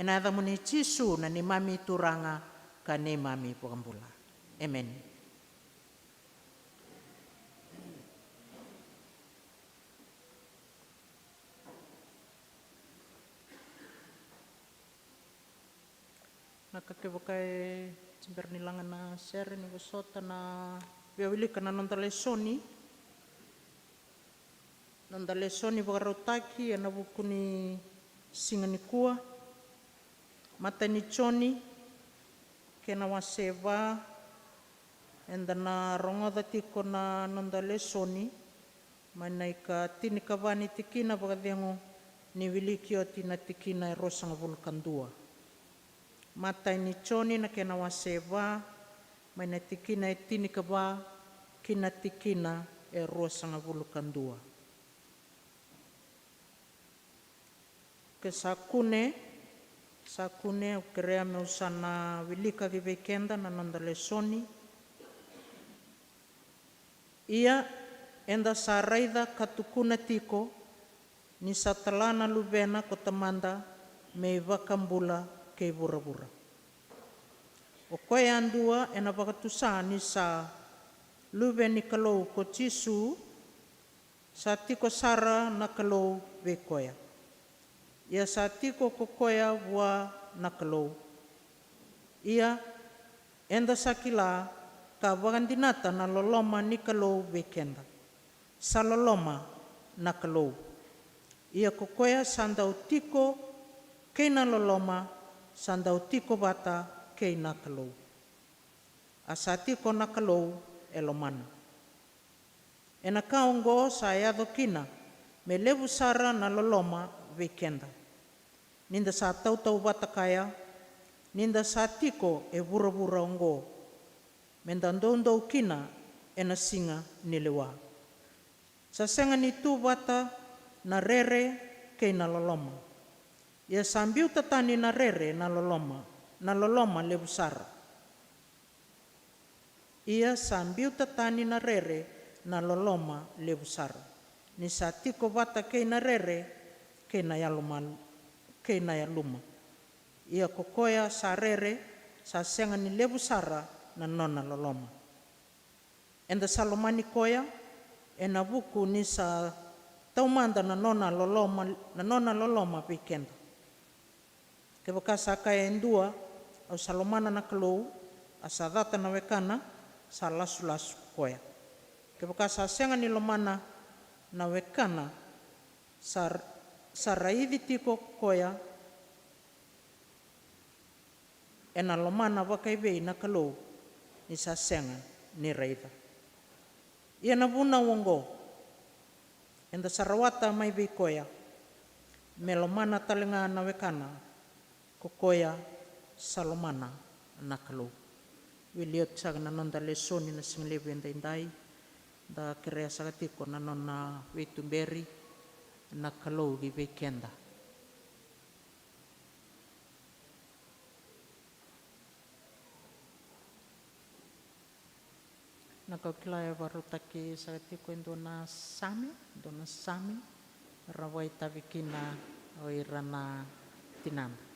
ena yacamuni Jisu na neimami Turaga ka neimami Vakabula. Emeni. Na ka kevaka e tibera ni laga na sere ni vosota na via wilika na noda lesoni. Noda lesoni vakarautaki ena vuku ni siga nikua. Matai ni Joni, kena wase va, eda na rogoca tiko na noda lesoni mai na ika tinikava ni tikina vakacegu ni wiliki oti na tikina e ruasagavulu ka dua. Matai ni Joni na kena wase va, mai na tikina e tinikava ki na tikina e ruasagavulu ka dua. Ke sa kune, sa kune, au kerea meu sa na wilika ki vei keda na noda lesoni. Ia, eda sa raica ka tukuna tiko ni sa tala na Luvena ko Tamada me iVakabula kei vuravura. O koya yadua ena vakatusa ni sa Luve ni Kalou ko Jisu, sa tiko sara na Kalou vei koya. Ia sa tiko ko koya vua na Kalou. Ia, eda sa kila ka vakadinata na loloma ni Kalou vei keda. sa loloma na Kalou. Ia ko koya sa dau tiko kei na loloma, sa dau tiko vata kei na Kalou. A sa tiko na Kalou e lomana. Ena ka oqo sa yaco kina me levu sara na loloma vei keda, ni da sa tautauvata kaya, ni da sa tiko e vuravura oqo, me da doudou kina ena siga ni lewa. Sa sega ni tu vata na rere kei na loloma. Ia sa biuta tani na rere na loloma, na loloma levu sara. Ia sa biuta tani na rere na loloma levu sara, ni sa tiko vata kei na rere kei na yaluma, kei na yaluma. Ia ko koya sa rere sa sega ni levu sara na nona loloma. Eda sa lomani koya ena vuku ni sa taumada na nona loloma, na nona loloma vei keda. Kevaka sa kaya e dua, au sa lomana na Kalou, a sa cata na wekana, sa lasulasu ko koya. Kevaka sa sega ni lomana na wekana, sa, sa raici tiko ko koya, ena lomana vakaivei na Kalou ni sa sega ni raica? Ia na vunau oqo, eda sa rawata mai vei koya, me lomana talega na wekana, ko koya sa lomana na Kalou. Wili oti saka na noda lesoni na siga levu edaidai, da kerea saka tiko na nona veituberi na Kalou ki vei keda. Na kau kila e varautaki saka tiko e dua na same, dua na same, ra vakaitavi kina o ira na tinada.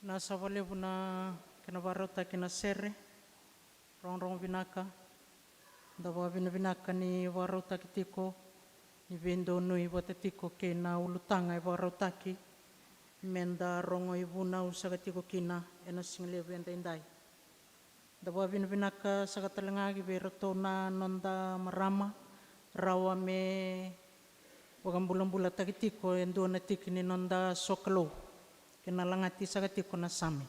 Vinaka saka vakalevu na kena vakarautaki na sere. Rogorogo vinaka. Da vakavinavinaka ni vakarautaki tiko, ni veidonui vata tiko kei na ulutaga e vakarautaki me da rogo ivunau saka tiko kina ena siga levu edaidai. Da vakavinavinaka saka tale ga ki vei iratou na noda marama rawa me vakabulabulataki tiko e dua na tiki ni noda sokalou, kei na lagati saka tiko na same.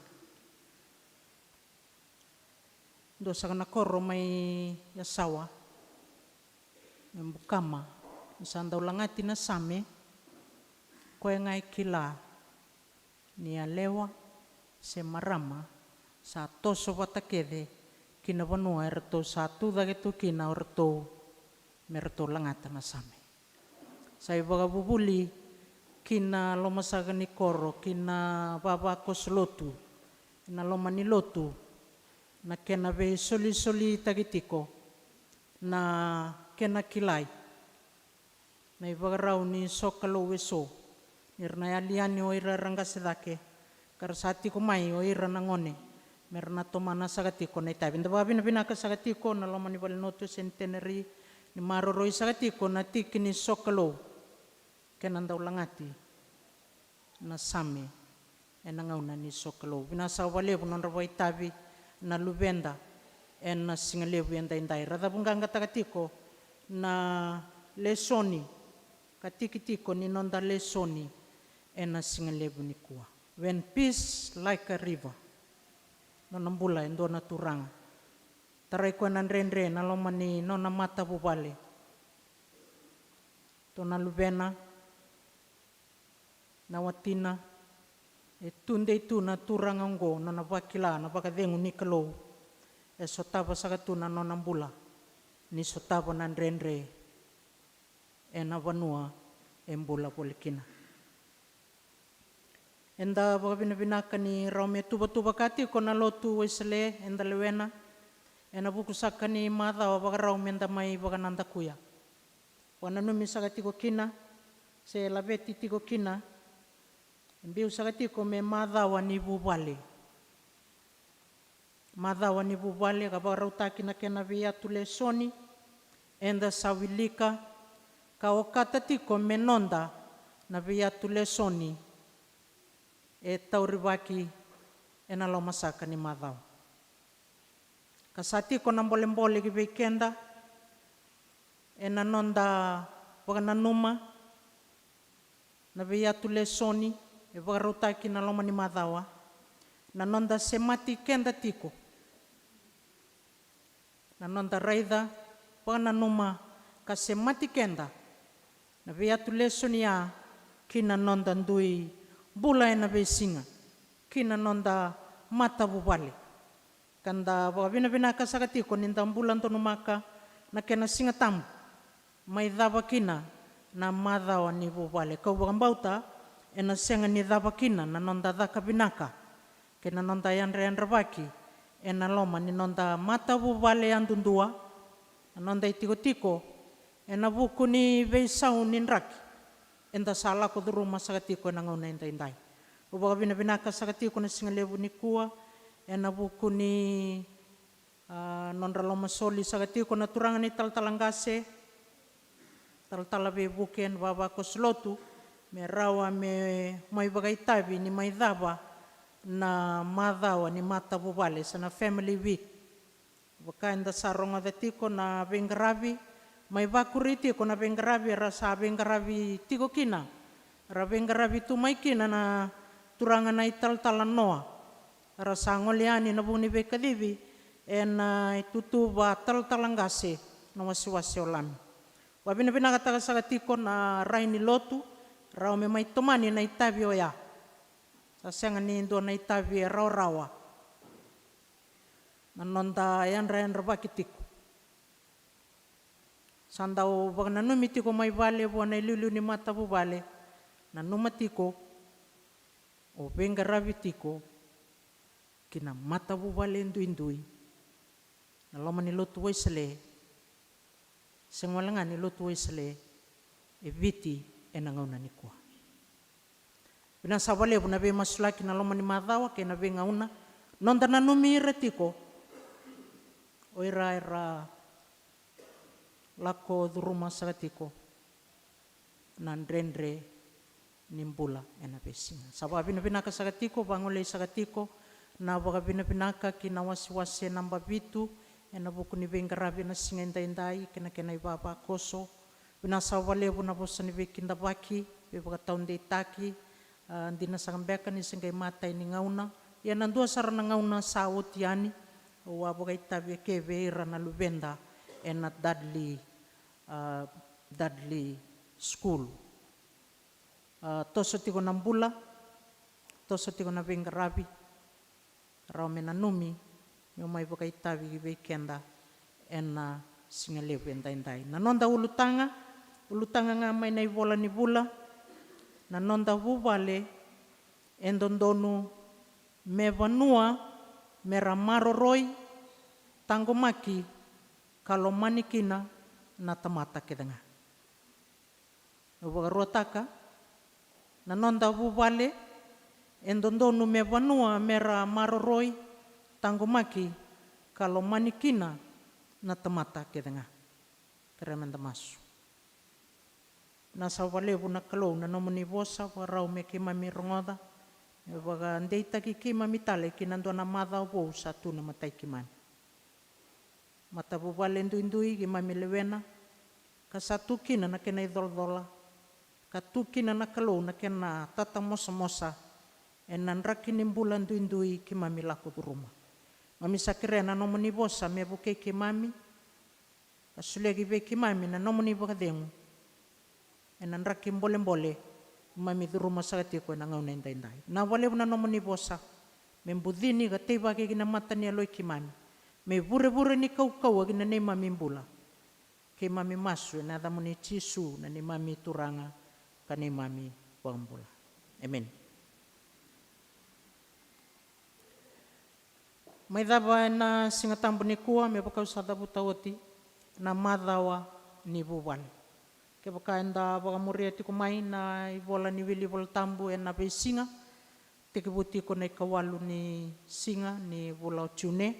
Dua saka na koro mai Yasawa, mai Bukama, ni sa dau lagati na same, koya ga e kila ni yalewa se marama sa toso vata kece ki na vanua eratou sa tu cake tu kina o ratou me ratou lagata na same. Sa ivakavuvuli ki na lomasaka ni koro, ki na vavakoso lotu, na loma ni lotu, na kena veisolisolitaki tiko na kena kilai na ivakarau ni sokalou eso, ni ra na yali yani o ira era qase cake, ka ra sa tiko mai o ira na gone me ra na tomana saka tiko na itavi. Da vakavinavinaka saka tiko na loma ni valenilotu e Centenary, ni maroroi saka tiko na tiki ni sokalou kei na dau lagati na same ena gauna ni sokalou. Vinaka saka vakalevu nodra vakaitavi na luveda ena siga levu edaidai. Ra cavuqaqataka tiko na lesoni, ka tiki tiko ni noda lesoni ena siga levu nikua. When peace like a river. Nona bula e dua na turaga. Tarai koya na dredre na loma ni nona matavuvale. Dua na luvena, na watina, e tudei tu na turaga oqo, nona vakila na vakacegu ni Kalou. E sotava saka tu na nona bula ni sotava na dredre ena vanua e bula voli kina. Eda vakavinavinaka ni rawa me tuvatuvaka tiko na lotu Wesele eda lewena ena vuku saka ni macawa vakarau me da mai vakanadakuya. Vakananumi saka tiko kina se laveti tiko kina, e biu saka tiko me macawa ni vuvale. Macawa ni vuvale ka vakarautaki na kena veiyatu lesoni eda sa wilika, ka okata tiko me noda na veiyatu lesoni e taurivaki ena lomasaka ni macawa. Ka sa tiko na bolebole ki vei keda ena noda vakananuma na veiyatu lesoni e vakarautaki na loma ni macawa, na noda semati keda tiko, na noda raica, vakananuma ka semati keda na veiyatu lesoni ya ki na noda dui bula ena veisiga, ki na noda matavuvale. Ka da vakavinavinaka saka tiko ni da bula donumaka na kena Siga Tabu mai cava kina na macawa ni vuvale. Kau vakabauta ena sega ni cava kina na noda caka vinaka kei na noda yadrayadravaki ena loma ni noda matavuvale yadudua, na noda itikotiko ena vuku ni veisau ni draki eda sa lako curuma saka tiko ena gauna edaidai. Au vakavinavinaka saka tiko na siga levu nikua ena vuku ni, a, nodra lomasoli saka tiko na turaga na italatala qase, talatala veivuke ena vavakoso lotu, me rawa me mai vakaitavi ni mai cava na macawa ni matavuvale se na Family Week. Vaka eda sa rogoca tiko na veiqaravi, mai vakuri tiko na veiqaravi era sa veiqaravi tiko kina, era veiqaravi tu mai kina na turaga na italatala Noa, era sa gole yani na vu ni veikacivi ena itutu vatalatala qase na wasewase o Lami. Vakavinavinakataka saka tiko na rai ni lotu, rawa me mai tomani na itavi oya. Sa sega ni dua na itavi e rawarawa na noda yadrayadravaki tiko. Sa dau vakananumi tiko mai vale vua na iliuliu ni matavuvale, nanuma tiko o veiqaravi tiko ki na matavuvale duidui. Na loma ni lotu Wesele, se gole ga ni lotu Wesele e Viti ena gauna nikua. Vinaka saka vakalevu na veimasulaki na loma ni macawa kei na veigauna. Noda nanumi ira tiko o ira era lako curuma saka tiko na dredre ni bula ena veisiga. Sa vakavinavinaka saka tiko, vagolei saka tiko na vakavinavinaka ki na wasewase naba vitu ena vuku ni veiqaravi ena siga edaidai kei na kena ivavakoso. Vinaka saka vakalevu na vosa ni veikidavaki, veivakataudeitaki, a, dina saka beka ni se qai matai ni gauna. Ia na dua sara na gauna sa oti yani, au a vakaitavi eke vei ira na luveda ena Dudley, a, Dudley School. A, toso tiko na bula, toso tiko na veiqaravi, rawa me nanumi, meu mai vakaitavi vei keda ena siga levu edaidai. Na noda ulutaga, ulutaga ga mai na ivola ni vula, na noda vuvale e dodonu me vanua me ra maroroi, taqomaki, ka lomani kina na tamata kece ga. Au vakaruataka, na noda vuvale e dodonu me vanua me ra maroroi, taqomaki, ka lomani kina na tamata kece ga. Kerea meda masu. Vinaka saka vakalevu na Kalou na nomuni vosa, vakarau me keimami rogoca, me vakadeitaki keimami tale ki na dua na macawa vou sa tu na matai keimami. Matavuvale duidui keimami lewena, ka sa tu kina na kena icolacola, ka tu kina na Kalou na kena tatamosamosa ena draki ni bula duidui keimami lako curuma. Mami sa kerea na nomuni vosa me vukei keimami, ka solia ki vei keimami na nomuni vakacegu ena draki bolebole keimami curuma saka tiko ena gauna edaidai. Vinaka vakalevu na nomuni vosa, me bucini ka teivaki ki na mata ni yaloi keimami, me ivurevure ni kaukauwa ki na neimami bula. Keimami masu ena yacamuni Jisu na neimami Turaga ka neimami iVakabula. Emeni. Mai cava ena Siga Tabu nikua, me vaka au sa cavuta oti, na macawa ni vuvale. Kevaka eda vakamuria tiko mai na ivola ni wili iVola Tabu ena veisiga, tekivu tiko na ikawalu ni siga ni vula o June.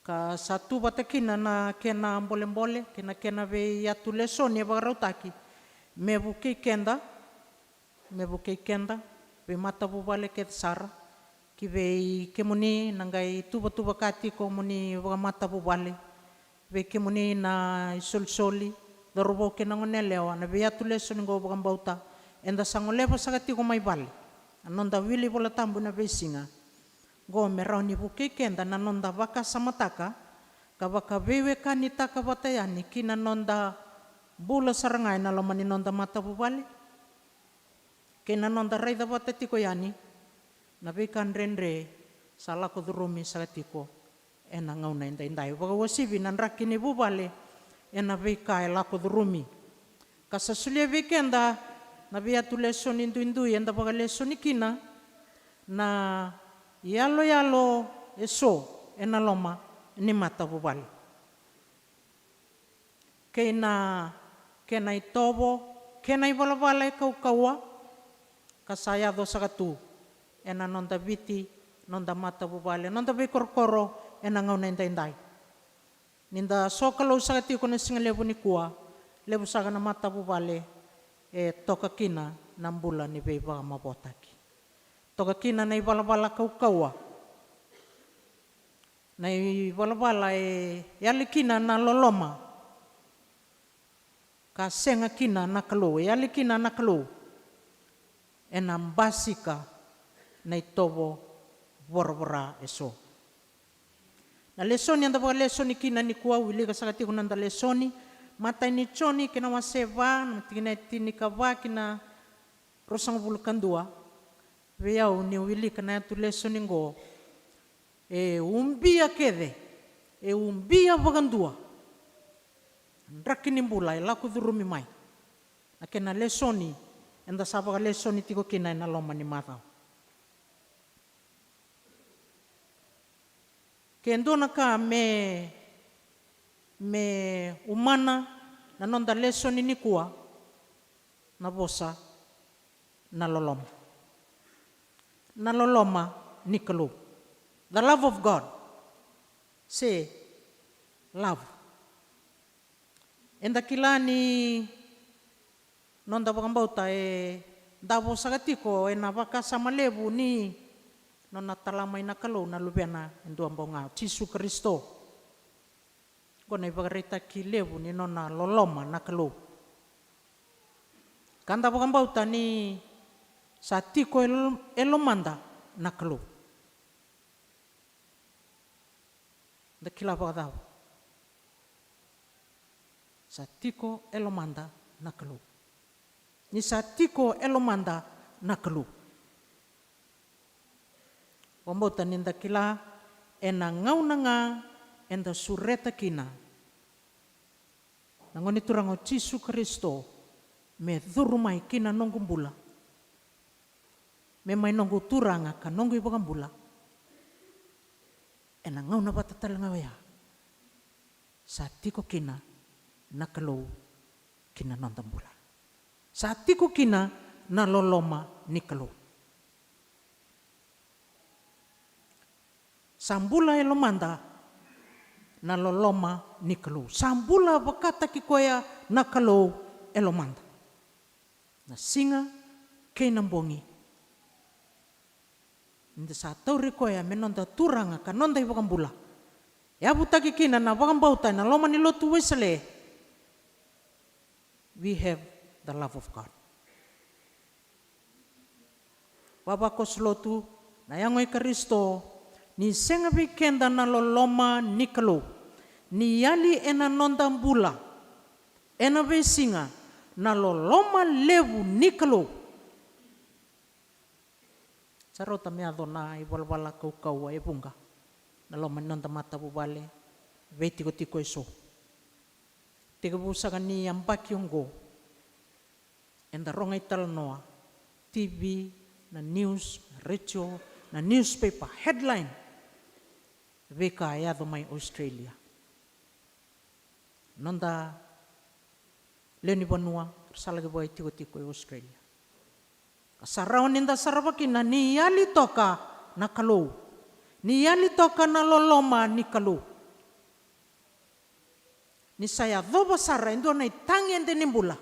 Ka sa tu vata kina na kena bolebole kei na kena veiyatu lesoni e vakarautaki me vukei keda, me vukei keda, veimatavuvale kece sara, ki vei kemuni na qai tuvatuvaka tiko mo ni vakamatavuvale, vei kemuni na isolisoli, cauravou kei na goneyalewa, na veiyatu lesoni qo vakabauta eda sa goleva saka tiko mai vale. Na noda wili iVola Tabu ena veisiga qo me rawa ni vukei keda na noda vakasamataka ka vakaveiwekanitaka vata yani ki na noda bula sara ga ena loma ni noda matavuvale, kei na noda raica vata tiko yani na veika dredre sa lako curumi saka tiko ena gauna edaidai. Vakauasivi na draki ni vuvale ena veika e lako curumi. Ka sa solia vei keda na veiyatu lesoni duidui eda vakalesoni kina na iyaloyalo eso ena loma ni matavuvale, kei na kena itovo, kei na ivalavala e kaukauwa ka sa yaco saka tu ena noda Viti, noda matavuvale, noda veikorokoro ena gauna edaidai. Ni da sokalou saka tiko na siga levu nikua, levu saka na matavuvale e toka kina na bula ni veivakamavoataki, toka kina na ivalavala kaukauwa, na ivalavala e yali kina na loloma ka sega kina na Kalou, e yali kina na Kalou, ena basika na itovo voravora eso. Na lesoni eda vakalesoni kina nikua, wilika saka tiko na noda lesoni, matai ni Joni kei na wase va, na tikina e tinikava ki na ruasagavulu ka dua. Vei au niu wilika na yatu lesoni qo, e ubia kece, e ubia vakadua na draki ni bula e lako curumi mai, na kena lesoni eda sa vakalesoni tiko kina ena loma ni macawa. Ke dua na ka me, me umana na noda lesoni nikua, na vosa na loloma. Na loloma ni Kalou. The love of God. Se love. Eda kila ni noda vakabauta e davo saka tiko ena vakasama levu ni nona tala mai na Kalou na Luvena e dua bau ga, o Jisu Karisito. Oqo na ivakaraitaki levu ni nona loloma na Kalou. Ka da vakabauta ni sa tiko e lo-, e lomada na Kalou. Da kila vakacava? Sa tiko e lomada na Kalou. Ni sa tiko e lomada na Kalou. Vakabauta ni da kila ena gauna ga eda sureta kina na Gone Turaga o Jisu Karisito me curu mai ki na noqu bula, me mai noqu Turaga ka noqu iVakabula. Ena gauna vata tale ga oya sa tiko kina na Kalou ki na noda bula. Sa tiko kina na loloma ni Kalou. Sa bula e lomada na loloma ni Kalou. Sa bula vakataki koya na Kalou e lomada. Na siga kei na bogi. Ni da sa tauri koya me noda Turaga ka noda iVakabula. Yavutaki kina na vakabauta ena loma ni lotu Wesele. We have the love of God. Vavakoso lotu, na yago i Karisito, ni sega vei keda na loloma ni Kalou. Ni yali ena noda bula ena veisiga na loloma levu ni Kalou. Sa rauta me yaco na ivalavala kaukauwa e vuqa na loma ni noda matavuvale, veitikotiko eso. Tekivu saka ni yabaki oqo, eda rogo italanoa, T V, na news, na retio, na newspaper, headline. Veika e yaco mai Australia. Noda lewe ni vanua, ra sa laki vakaitikotiko i Australia. Ka sa rawa ni da sarava kina ni yali toka na Kalou. Ni yali toka na loloma ni Kalou. Ni sa yacova sara e dua na itagede ni bula.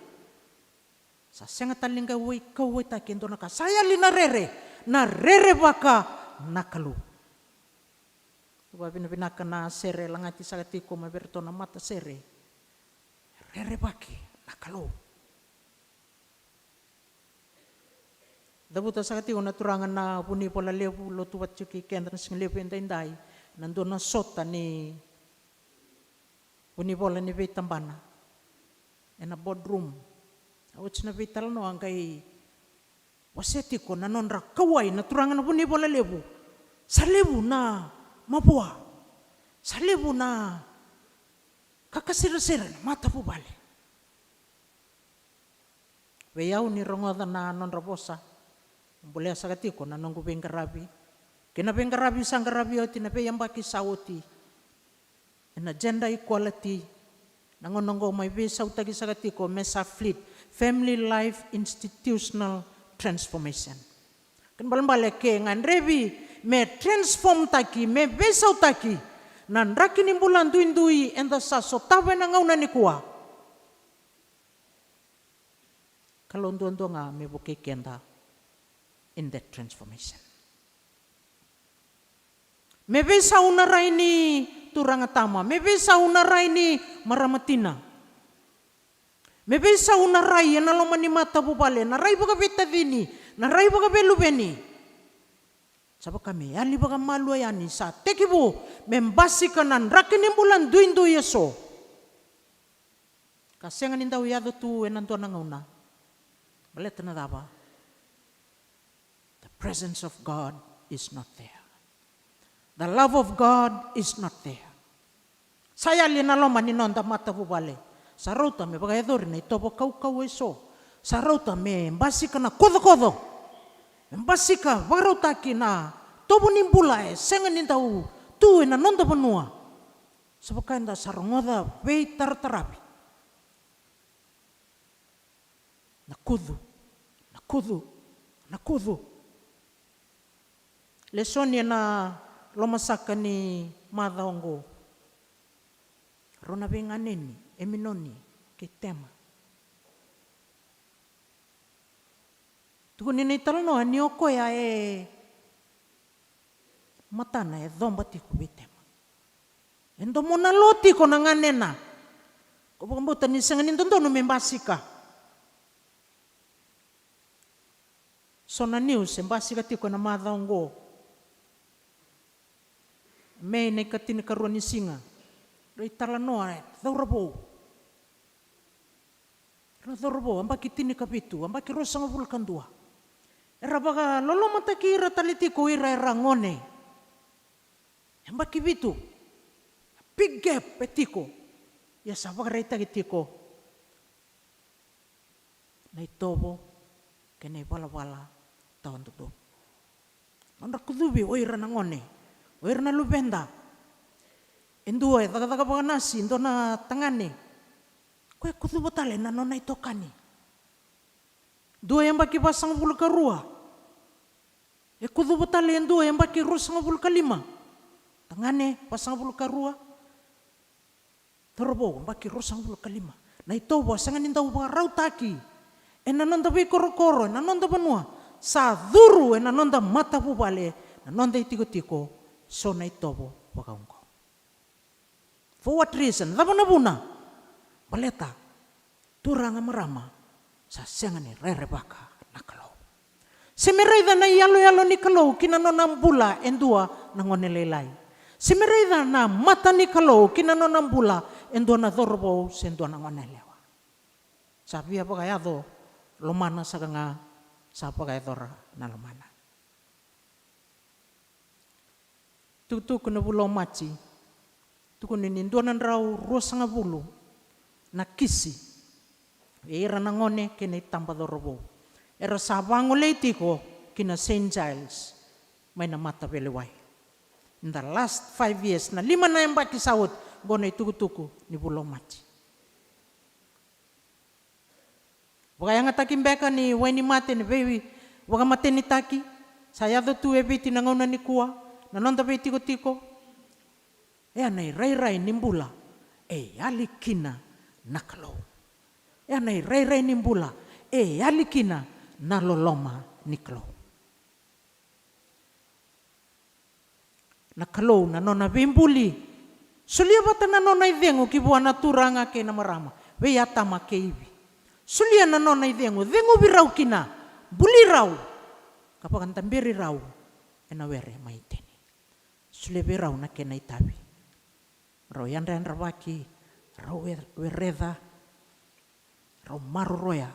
Sa sega tale ni qai kauwaitaki e dua na ka. Sa yali na rere, na rerevaka na Kalou. Vakavinavinaka na sere lagati saka tiko mai vei iratou na matasere. Rerevaki na Kalou. Cavuta saka tiko na turaga na vunivola levu, lotu vata tiko kei keda na siga levu edaidai, na dua na sota ni vunivola ni veitabana ena boardroom. A oti na veitalanoa qai wasea tiko na nodra kauwai na turaga na vunivola levu. Sa levu na mavoa. Sa levu na kakasirasira na matavuvale. Vei au ni rogoca na nodra vosa, bolea saka tiko na noqu veiqaravi kei na veiqaravi sa qaravi oti na veiyabaki sa oti. Ena gender equality, na gauna oqo mai veisautaki saka tiko me sa FLIT, Family Life Institutional Transformation. Kena balebale ke gadrevi me transform taki, me veisautaki na draki ni bula duidui eda sa sotava ena gauna nikua. Kalou duadua ga me vukei keda in that transformation. Me veisau na rai ni turaga tama, me veisau na rai ni marama tina, me veisau na rai ena loma ni matavuvale, na rai vakaveitacini, na rai vakaveiluveni. Sa vaka me yali vakamalua yani, sa tekivu me basika na draki ni bula duidui eso. Ka sega ni dau yaco tu ena dua na gauna. Baleta na cava? The presence of God is not there. The love of God is not there. Sa yali ena loma ni noda matavuvale. Sa rauta me vakayacori na itovo kaukauwa eso. Sa rauta me basika na kocokoco. Me basika vakarautaki na tovo ni bula e sega ni dau tu ena noda vanua. Sa vaka eda sa rogoca veitarataravi. Na kucu, na kucu, Na kucu. Lesoni ena lomasaka ni macawa oqo. Rau na veiganeni, Eminoni kei Tema. Tukuni na italanoa ni o koya e matana e coba tiko vei Tema. E domona lo tiko na ganena. Ko vakabauta ni sega ni dodonu me basika. So na news e basika tiko ena macawa oqo. Me na ikatinikarua ni siga. Rau italanoa e cauravou. Era cauravou, yabaki tinikavitu, yabaki ruasagavulu ka dua. Era vakalolomataki ira tale tiko ira era gone. Yabaki vitu. Big gap e tiko. Ia sa vakaraitaki tiko na itovo kei na ivalavala tawa dodonu. Nodra kucuvi o ira na gone, o ira na luveda. E dua e cakacaka vakanasi, e dua na tagane. Koya e kucuva tale na nona itokani. Dua e yabaki vasagavulu ka rua. E kucuva tale e dua e yabaki ruasagavulu ka lima. Tagane vasagavulu ka rua. Cauravou, yabaki ruasagavulu ka lima. Na itovo a sega ni dau vakarautaki ena noda veikorokoro, ena noda vanua. Sa curu ena noda matavuvale, na noda itikotiko, so na itovo vakaoqo. For what reason? Cava na vuna? Baleta turaga, marama, sa sega ni rerevaka na Kalou. Se me raica na iyaloyalo ni Kalou ki na nona bula e dua na gone lailai. Se me raica na mata ni Kalou ki na nona bula e dua na cauravou se dua na gone yalewa. Sa via vakayaco lomana saka ga, sa vakayacora na lomana. Tukutuku na vula o Maji, tukuni ni dua na drau ruasagavulu na kisi vei ira na gone kei na itaba cauravou era sa vagolei tiko ki na Saint Giles mai na mataveilewai. In the last five years, na lima na yabaki sa oti, qo na itukutuku ni vula o Maji. Vakayagataki beka ni wainimate, ni veivakamatenitaki sa yaco tu e Viti na gauna nikua, na noda veitikotiko. E a na irairai ni bula e yali kina na Kalou. E a na irairai ni bula e yali kina na loloma ni Kalou. Na Kalou na nona veibuli. Solia vata na nona icegu ki vua na turaga kei na marama, vei Atama kei Ivi. Solia na nona icegu, ceguvi rau kina, buli rau, ka vakadaberi rau ena were mai Iteni. Solia vei rau na kena itavi. Rau yadrayadravaki, rau we-, wereca, rau maroroya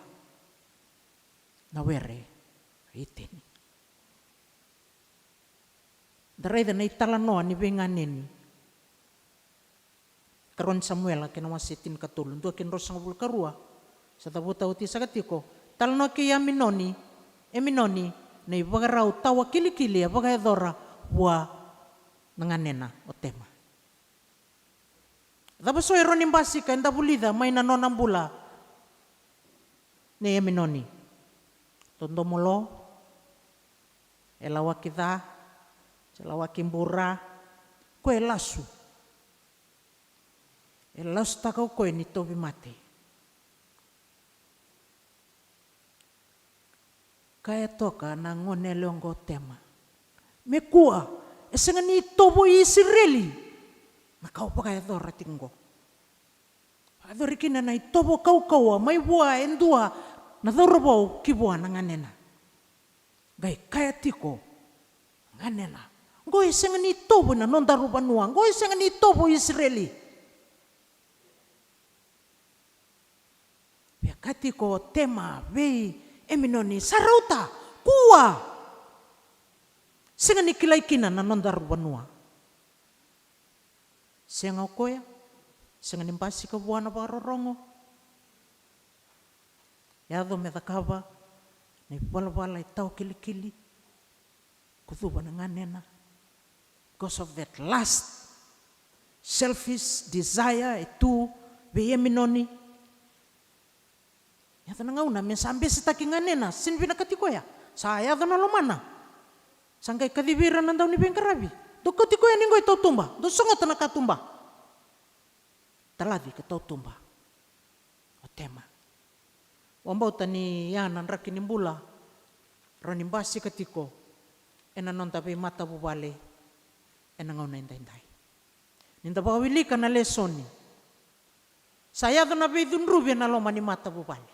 na were Iteni. Da raica na italanoa ni veiganeni. Karua ni Samuela kei na wase tinikatolu, dua kei na ruasagavulu ka rua. Sa cavuta oti saka tiko. Talanoa kei Aminoni, Eminoni, na ivakarau tawa kilikili e vakayacora vua na ganena o Tema. Cava so e rawa ni basika eda vulica mai na nona bula nei Eminoni? Dodomo lo, e lawaki ca, se lawaki bura, ko e lasu. E lasutaka o koya ni tauvimate. Kaya toka na gone yalewa oqo o Tema, me kua, e sega ni itovo i Isireli na ka o vakayacora tiko oqo. Vakayacori kina na itovo kaukauwa mai vua e dua na cauravou ki vua na ganena. Qai kaya tiko ganena, oqo e sega ni itovo ena nodaru vanua, oqo e sega ni itovo i Isireli. Via kaya tiko o Tema vei Eminoni, sa rauta, kua. Sega ni kilai kina na nodaru vanua. Sega o koya, sega ni basika vua na vakarorogo. Yaco me cakava na ivalavala e tawa kilikili. Kucuva na ganena. Because of that lust, selfish desire e tu vei Eminoni. Yaco na gauna me sa besetaki ganena, sega ni vinakati koya. Sa yaco na lomana. Sa qai kacivi ira na dauniveiqaravi. Dou kauti koya yani qo i tautuba, dou sogota na katuba. Talaci ka tautuba o Tema. Vakabauta ni ya na draki ni bula rawa ni basika tiko ena noda veimatavuvale ena gauna edaidai. Ni da vakawilika na lesoni, sa yaco na veicudruvi ena loma ni matavuvale.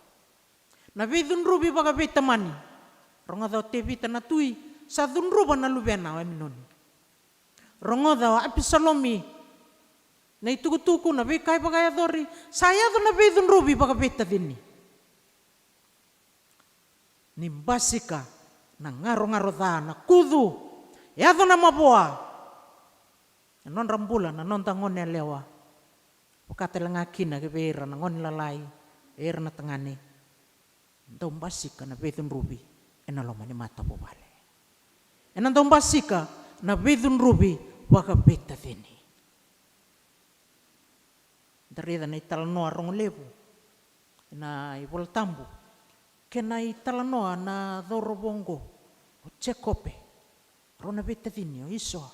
Na veicudruvi vakaveitamani. Rogoca o Tevita na tui, sa cudruva na luvena o Aminoni. Rogoca o Apisalomi na itukutuku, na veika e vakayacori, sa yaco na veicudruvi vakaveitacini. Ni basika na garogaro ca, na kucu, yaco na mavoa. Na nodra bula na noda gone yalewa, vaka tale ga kina ki vei ira na gone lalai, vei ira na tagane. Dau basika na veicudruvi ena loma ni matavuvale. Ena dau basika na veicudruvi vakaveitacini. Da raica na italanoa rogo levu ena iVola Tabu, kei na italanoa na cauravou oqo, o Jekope, rau na veitacini, o Isoa.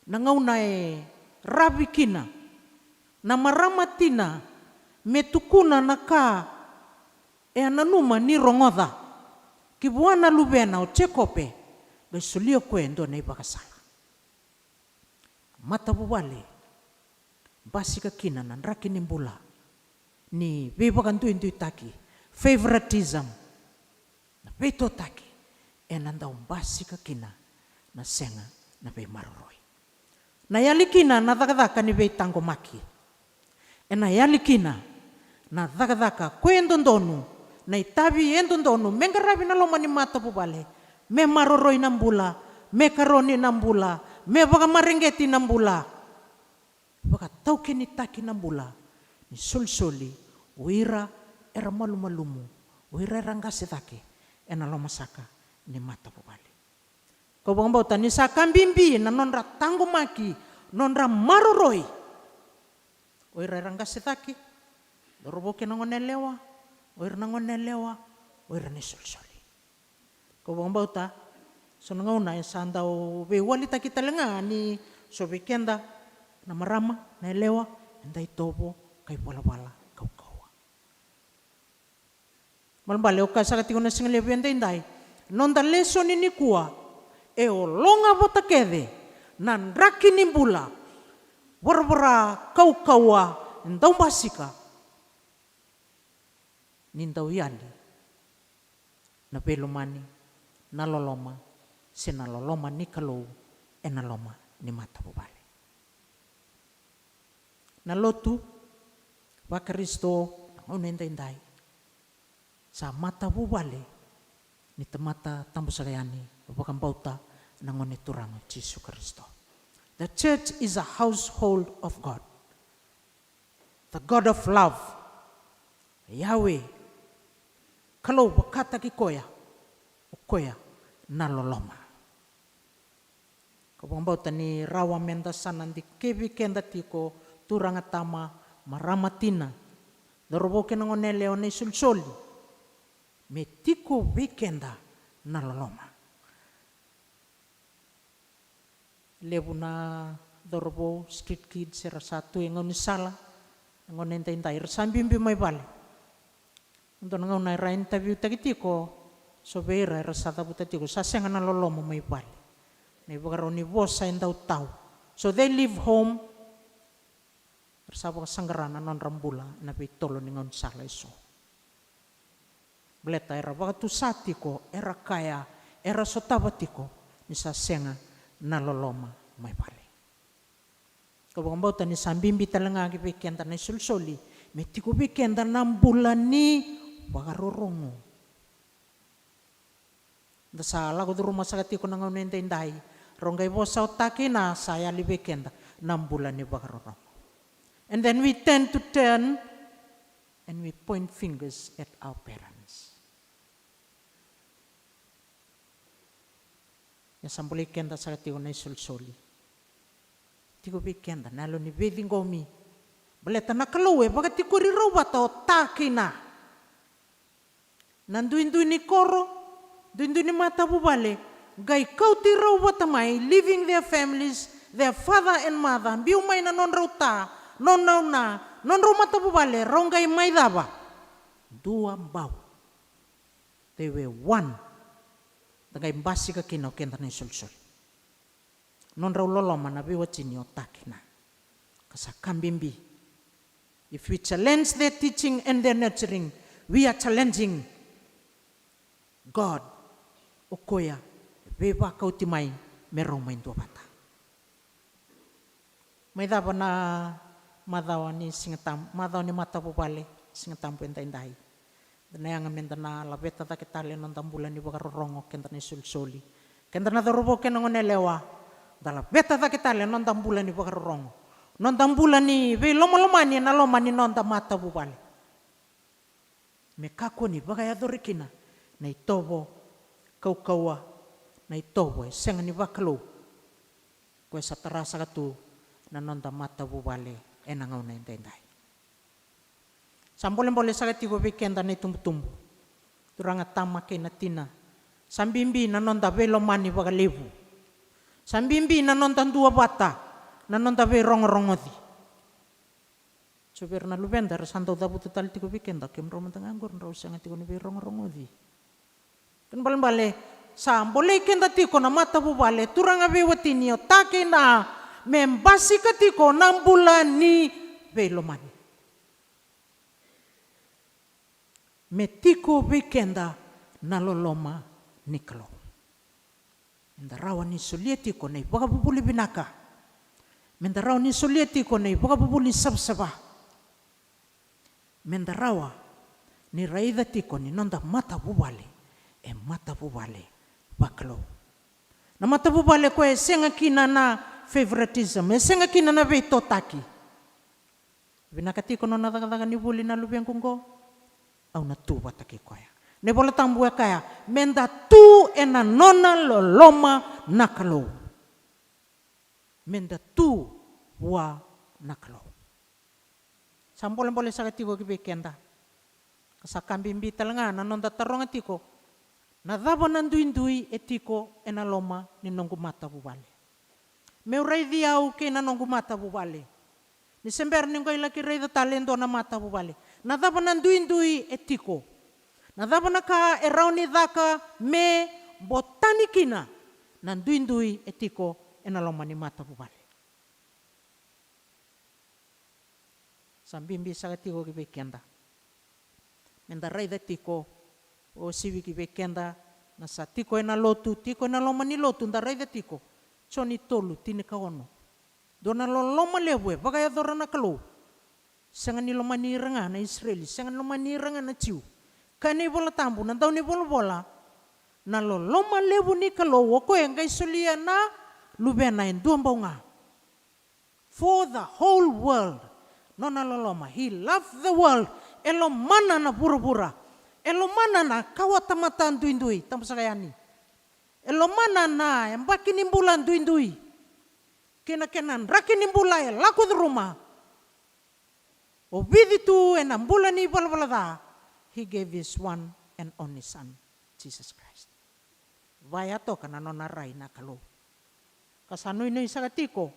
Na gauna e ravi kina na marama tina me tukuna na ka e a nanuma ni rogoca ki vua na luvena o Jekope, qai solia koya e dua na ivakasala. Matavuvale, basika kina na draki ni bula ni veivakaduiduitaki, favoritism, na veitotaki, ena dau basika kina na sega na veimaroroi. Na yali kina na cakacaka ni veitaqomaki. Ena yali kina na cakacaka ko e dodonu, na itavi e dodonu me qaravi na loma ni matavuvale, me maroroi na bula, me karoni na bula, me vakamareqeti na bula, vakataukenitaki na bula, ni solisoli o ira era malumalumu, o ira era qase cake ena lomasaka ni matavuvale. Kau vakabauta ni sa ka bibi na nodra taqomaki, nodra maroroi o ira era qase cake, cauravou kei na gone yalewa, o ira na gone yalewa, o ira na isolisoli. Kau vakabauta, so na gauna e sa dau veiwalitaki tale ga ni so vei keda na marama, na yalewa, eda itovo ka ivalavala kaukauwa. Balebale au kaya saka tiko na siga levu edaidai, noda lesoni nikua e ologa vata kece na draki ni bula, voravora kaukauwa, e dau basika ni dau yali na veilomani, na loloma, se na loloma ni Kalou ena loma ni matavuvale. Na lotu vaKarisito na gauna edaidai sa matavuvale ni tamata tabusaka yani, vakabauta na Gone Turaga o Jisu Karisito. The church is a household of God. The God of love. Yahweh. Kalou vakataki koya, o koya na loloma. Kau vakabauta ni rawa meda sa na dikevi keda tiko, turaga tama, marama tina, cauravou kei na gone yalewa, na isolisoli, me tiko vei keda na loloma. Levu na cauravou, street kids, era sa tu e gaunisala, na gauna edaidai era sa biubiu mai vale. Dua na gauna era interview-taki tiko so vei ira era sa cavuta tiko, sa sega na loloma mai vale. Na ivakarau ni vosa e dau tau. So they leave home, era sa vakasaqara na nodra bula ena veitolo ni gaunisala eso. Baleta era vakatusa tiko, era kaya, era sotava tiko ni sa sega na loloma mai vale. Kau vakabauta ni sa bibi tale ga ki vei keda na isolisoli, me tiko vei keda na bula ni vakarorogo. Da sa lako curuma saka tiko na gauna edaidai, rau qai vosa o ta kei na, sa yali vei keda na bula ni vakarorogo. And then we tend to turn and we point fingers at our parents. Ia sa bolei keda saka tiko na isolisoli. Tiko vei keda na yalo ni veiciqomi. Baleta na Kalou e vakatikori rau vata o ta kei na. Na duidui ni koro, Duidui ni matavuvale qai kauti rau vata mai, leaving their families, their father and mother, biu mai na nodrau ta, nodrau na, nodrau matavuvale, rau qai mai cava? Dua bau. They were one. Da qai basika kina o keda na isolisoli. Nodrau loloma na veiwatini o ta kei na. Ka sa ka bibi. If we challenge their teaching and their nurturing, we are challenging God. O koya e veivakauti mai me rau mai duavata. Mai cava na macawa ni Siga Tabu, macawa ni matavuvale, Siga Tabu edaidai. Da na yaga meda na laveta cake tale na noda bula ni vakarorogo, keda na isolisoli, keda na cauravou kei na goneyalewa. Da laveta cake tale na noda bula ni vakarorogo, noda bula ni veilomalomani ena loma ni noda matavuvale. Me kakua ni vakayacori kina na itovo kaukauwa, na itovo e sega ni vakalou, koya sa tara saka tu na noda matavuvale ena gauna edaidai. Sa bolebole saka tiko vei keda na itubutubu, turaga, tama kei na tina. Sa bibi na noda veilomani vakalevu. Sa bibi na noda duavata, na noda veirogorogoci. So vei ira na luveda era sa dau cavuta tale tiko vei keda, kemudrau mada ga oqori drau sega tiko ni veirogorogoci. Kena ibalebale, sa bolei keda tiko na matavuvale, turaga, veiwatini, o ta kei na, me basika tiko na bula ni veilomani. Me tiko vei keda na loloma ni Kalou. Meda rawa ni solia tiko na ivakavuvuli vinaka. Meda rawa ni solia tiko na ivakavuvuli savasava. Meda rawa ni raica tiko ni noda matavuvale e matavuvale vakalou. Na matavuvale koya e sega kina na favoritism, e sega kina na veitotaki. Vinaka tiko nona cakacaka ni vuli na luvequ oqo, au na tu vata kei koya. Na iVola Tabu e kaya, meda tu ena nona loloma na Kalou. Meda tu vua na Kalou. Sa bolebole saka tiko ki vei keda. Ka sa ka bibi tale ga na noda taroga tiko, na cava na duidui e tiko ena loma ni noqu matavuvale? Meu raici au kei na noqu matavuvale. Ni se bera ni qai laki raica tale e dua na matavuvale, na cava na duidui e tiko? Na cava na ka e rawa ni caka me botani kina na duidui e tiko ena loma ni matavuvale? Sa bibi saka tiko ki vei keda. Meda raica tiko, o sivi ki vei keda na sa tiko ena lotu, tiko ena loma ni lotu, da raica tiko. Joni tolu, tinikaono. Dua na loloma levu e vakayacora na Kalou. Sega ni lomani ira ga na Isireli, sega ni lomani ira ga na Jiu. Kaya na iVola Tabu, na dau ni volavola, na loloma levu ni Kalou, o koya e qai solia na Luvena e dua bau ga. For the whole world. Nona loloma. He loved the world. E lomana na vuravura. E lomana na kawatamata duidui. Tabu saka yani. E lomana na yabaki ni bula duidui. Kei na kena draki ni bula e lako curuma. O vici tu ena bula ni valavala ca. He gave his one and only son, Jesus Christ. Vaya toka na nona rai na Kalou. Ka sa nuinui saka tiko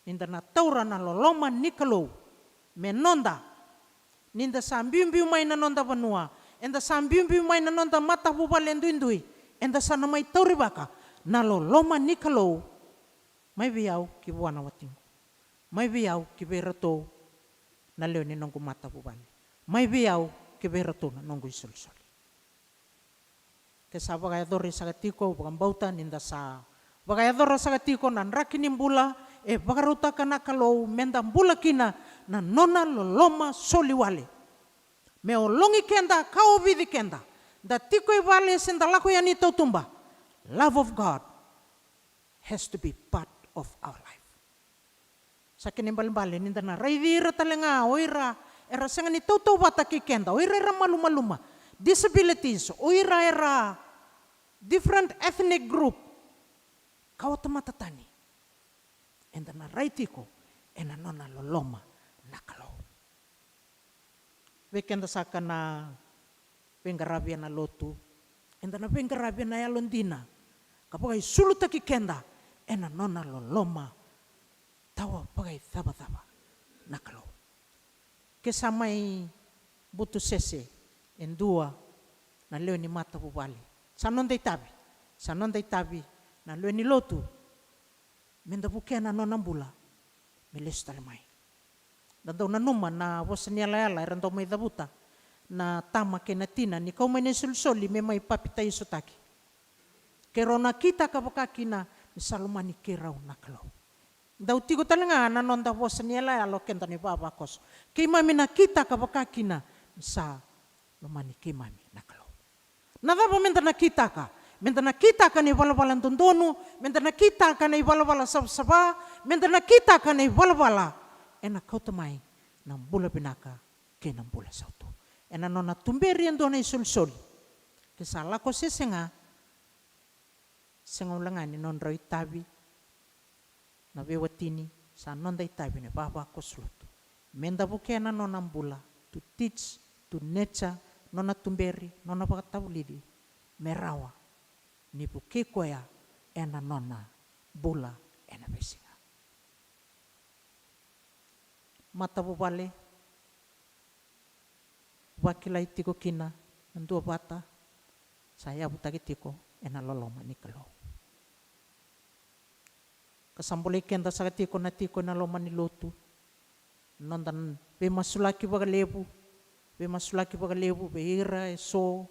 ni da na taura na loloma ni Kalou me noda. Ni da sa biubiu mai na noda vanua, eda sa biubiu mai na noda matavuvale duidui, eda sa na mai taurivaka na loloma ni Kalou mai vei au ki vua na watiqu, mai vei au ki vei iratou na lewe ni noqu matavuvale, mai vei au ki vei iratou na noqu isolisoli. Ke sa vakayacori saka tiko, au vakabauta ni da sa vakayacora saka tiko na draki ni bula e vakarautaka na Kalou me da bula kina, na nona loloma soli wale. Me ologi keda ka ovici keda, da tiko i vale se da lako yani i tautuba. Love of God has to be part of our life. Sa kena ibalebale ni da na raici ira tale ga o ira era sega ni tautauvata kei keda, o ira era malumaluma, disabilities, o ira era different ethnic group, kawatamata tani. Eda na rai tiko ena nona loloma na Kalou. Vei keda saka na veiqaravi ena lotu, Eda na veiqaravi ena yalodina ka vakaisulutaki keda ena nona loloma tawa vakaicavacava na Kalou. Ke sa mai butusese e dua na lewe ni matavuvale, sa noda itavi, sa noda itavi na lewe ni lotu, meda vukea na nona bula me lesu tale mai. Da dau nanuma na vosa ni yalayala era dau mai cavuta na tama kei na tina ni kau mai na isolisoli me mai papitaisotaki. Keirau na kitaka vaka kina ni sa lomani keirau na Kalou. Dau tiko tale ga na noda vosa ni yalayala o keda na ivavakoso. Keimami na kitaka vaka kina ni sa lomani keimami na Kalou. Na cava meda na kitaka? Meda na kitaka na ivalavala dodonu, meda na kitaka na ivalavala savasava, meda na kitaka na ivalavala ena kauta mai na bula vinaka kei na bula sautu. Ena nona tuberi e dua na isolisoli, ke sa lako sese ga, sega wale ga ni nodrau itavi na veiwatini, sa noda itavi na ivavakoso lotu. Meda vukea na nona bula, to teach, to nurture, nona tuberi, nona vakatavulici, me rawa ni vukei koya ena nona bula ena veisiga. Matavuvale, vakilai tiko kina na duavata sa yavutaki tiko ena loloma ni Kalou. Ka sa bolei keda saka tiko na tiko ena loma ni lotu, noda n-, veimasulaki vakalevu, veimasulaki vakalevu vei ira eso,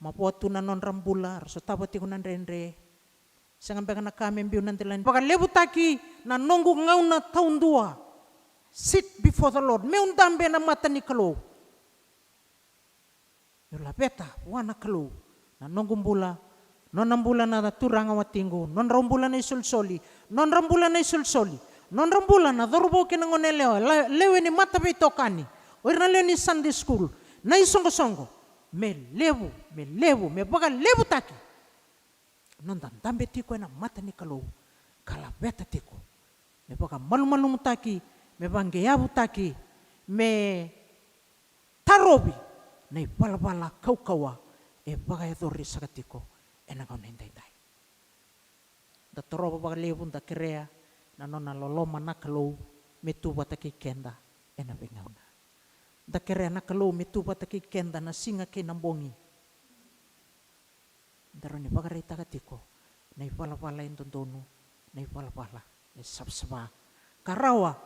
mavoa tu na nodra bula, ra sotava tiko na dredre. Sega beka na ka me biu na delai. Vakalevutaki na noqu gauna taudua. Sit before the Lord. Meu dabe ena mata ni Kalou. Meu laveta vua na Kalou na noqu bula, nona bula na turaga watiqu, nodrau bula na isolisoli, nodra bula na isolisoli, nodra bula na cauravou kei na goneyalewa, la-, lewe ni mataveitokani, o ira na lewe ni Sunday school, na isoqosoqo. Me levu, me levu, me vakalevutaki noda dabe tiko ena mata ni Kalou, ka laveta tiko, me vakamalumalumutaki, me vaqeavutaki, me tarovi na ivalavala kaukauwa e vakayacori saka tiko ena gauna edaidai. Da torova vakalevu, da kerea na nona loloma na Kalou me tu vata kei keda ena veigauna. Da kerea na Kalou me tu vata kei keda na siga kei na bogi. Da rawa ni vakaraitaka tiko na ivalavala e dodonu, na ivalavala e savasava. Ka rawa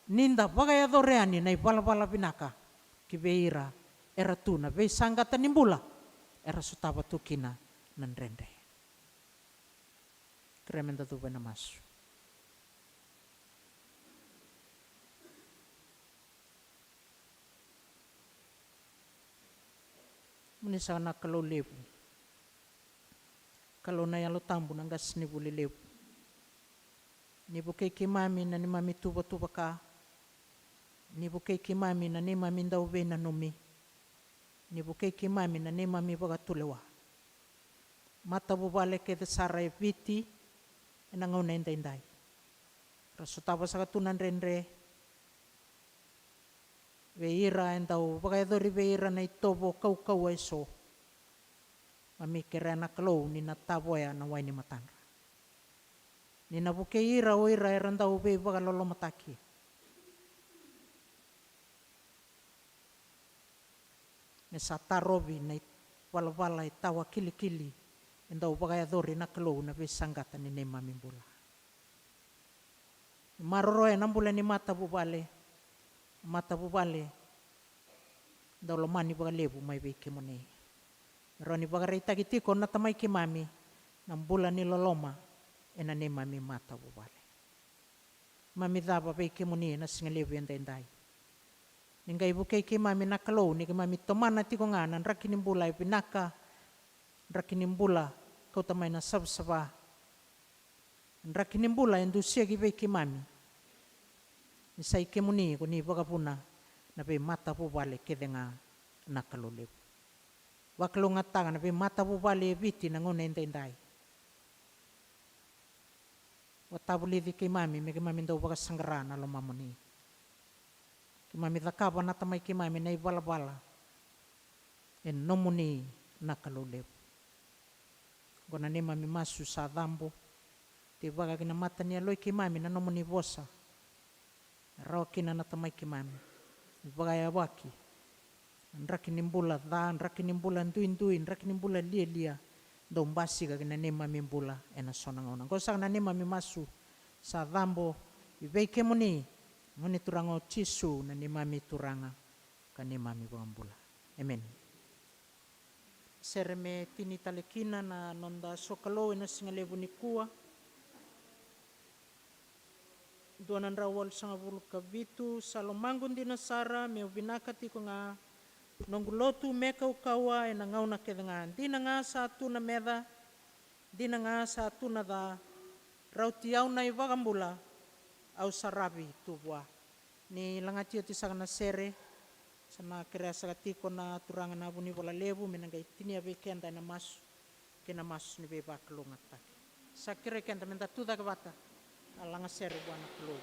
ni da vakayacora yani na ivalavala vinaka ki vei ira era tu na veisaqata ni bula, era sotava tu kina na dredre. Kerea meda cuva ena masu. Mo ni saka na Kalou levu. Kalou na Yalo Tabu, na qasenivuli levu. Ni vukei keimami na neimami tuvatuvaka. Ni vukei keimami na neimami dau veinanumi. Ni vukei keimami na neimami vakatulewa. Matavuvale kece sara e Viti ena gauna edaidai, ra sotava saka tu na dredre. Vei ira e dau vakayacori vei ira na itovo kaukauwa eso, mami kerea na Kalou ni na tavoya na wai ni matadra, ni na vukei ira o ira era dau veivakalolomataki. Me sa tarovi na ivalavala e tawa kilikili e dau vakayacori na Kalou na veisaqata ni neimami bula. Maroroya na bula ni matavuvale. Matavuvale, dau lomani vakalevu mai vei kemuni. Rawa ni vakaraitaki tiko na Tamai keimami na bula ni loloma ena neimami matavuvale. Mami cava vei kemuni ena siga levu edaidai. Ni qai vukei keimami na Kalou ni keimami tomana tiko ga na draki ni bula e vinaka, draki ni bula kauta mai na savasava, draki ni bula e dusia ki vei keimami. Ni sa i kemuni ko ni vakavuna na veimatavuvale kece ga na Kalou levu. Vakalougatataka na veimatavuvale e Viti na gauna edaidai. Vatavulici keimami me keimami dau vakasaqara na lomamuni. Keimami cakava na Tamai keimami na ivalavala e nomuni na Kalou levu. Oqo na neimami masu sa cabo. Tei vaka ki na mata ni yaloi keimami na nomuni vosa. Rawa kina na Tamai keimami. Ni vakayawaki. Draki ni bula ca, draki ni bula duidui, draki ni bula lialia. Dou basika ki na neimami bula ena so na gauna. Oqo saka na neimami masu sa cabo. I vei kemuni. Moni Turaga o Jisu na neimami Turaga. Ka neimami vakabula. Emeni. Sere me tini tale kina na noda sokalou ena siga levu nikua. Dua na drau walusagavulu ka vitu, sa lomaqu dina sara, meu vinaka tiko ga, noqu lotu me kaukauwa ena gauna kece ga. Dina ga sa tu na meca, dina ga sa tu na ca, rauti au na iVakabula, au sa ravi tu vua. Ni lagati oti saka na sere, sa na kerea saka tiko na turaga na vunivola levu me na qai tinia vei keda ena masu, kei na masu ni veivakalougatataki. Sa kerei keda me da tu cake vata, a laga sere vua na Kalou.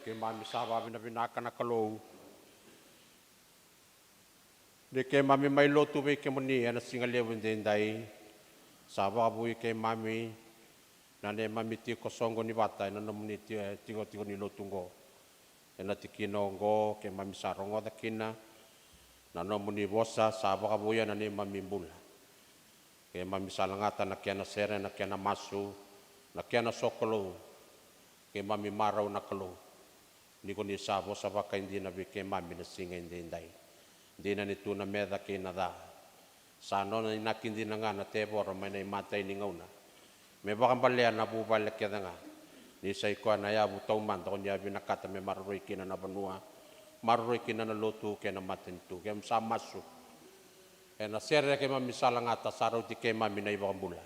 Keimami sa vakavinavinaka na Kalou. Ni keimami mai lotu vei kemuni ena siga levu edaidai, sa vakavui keimami na neimami tiko soqoni vata ena nomuni ti-, tikotiko ni lotu oqo. Ena tikina oqo keimami sa rogoca kina na nomuni vosa, sa vakavuya na neimami bula. Keimami sa lagata na kena sere, na kena masu, na kena sokalou. Keimami marau na Kalou ni ko ni sa vosa vakaidina vei keimami na siga edaidai. Dina ni tu na meca kei na ca, sa nona inaki dina ga na tevoro mai na imatai ni gauna me vakabalea na vuvale kece ga. Ni sa i koya na yavu taumada ko ni a vinakata me maroroi kina na vanua, maroroi kina na lotu kei na matanitu. Keimami sa masu ena sere keimami sa lagata, sa rauti keimami na iVakabula.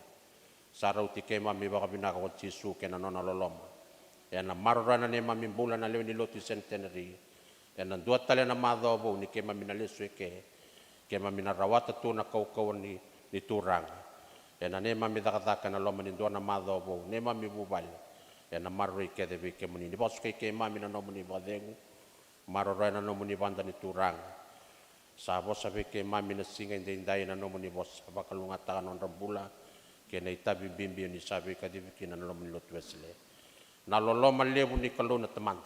Sa rauti keimami vakavinaka ko Jisu kei na nona loloma. Ena maroroya na neimami bula na lewe ni lotu i Centenary. Ena dua tale na macawa vou ni keimami na lesu eke, keimami na rawata tu na kaukauwa ni, ni Turaga. Ena neimami cakacaka ena loma ni dua na macawa vou, neimami vuvale ena maroroi kece vei kemuni. Ni vakasukai keimami na nomuni vakacegu, maroroya na nomuni vada ni Turaga. Sa vosa vei keimami na siga edaidai na nomuni vosa, vakalougatataka na nodra bula kei na itavi bibi o ni sa veikacivi kina na nomuni lotu Wesele. Na loloma levu ni Kalou na Tamada,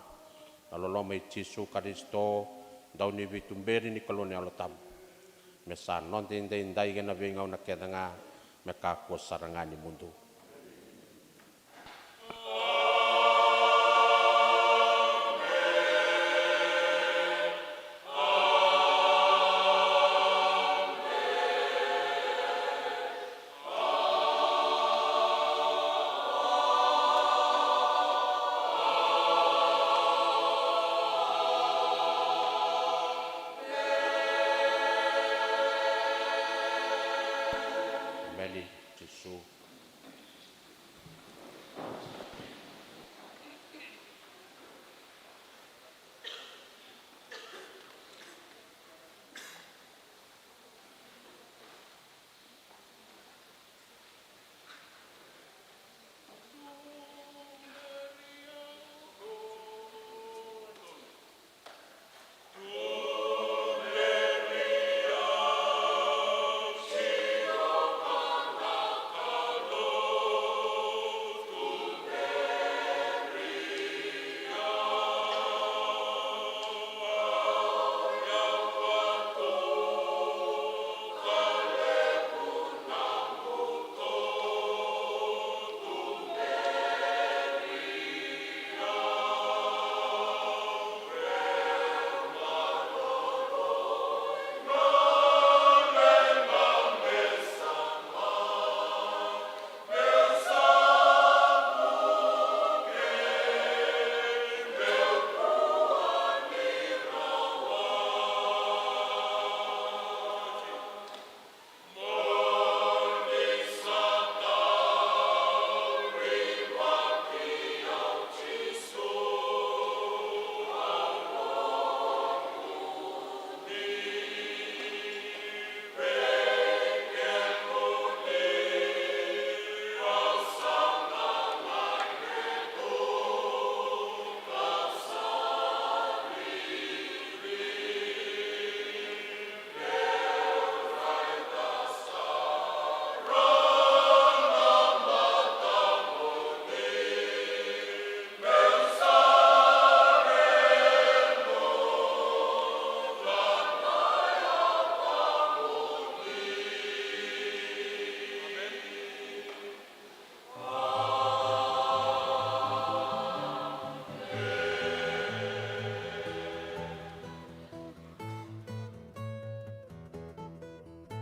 na loloma i Jisu Karisito, dau ni veituberi ni Kalou na Yalo Tabu, me sa noda edaidai kei na veigauna kece ga, me kakua sara ga ni mudu. Emeni, Jisu.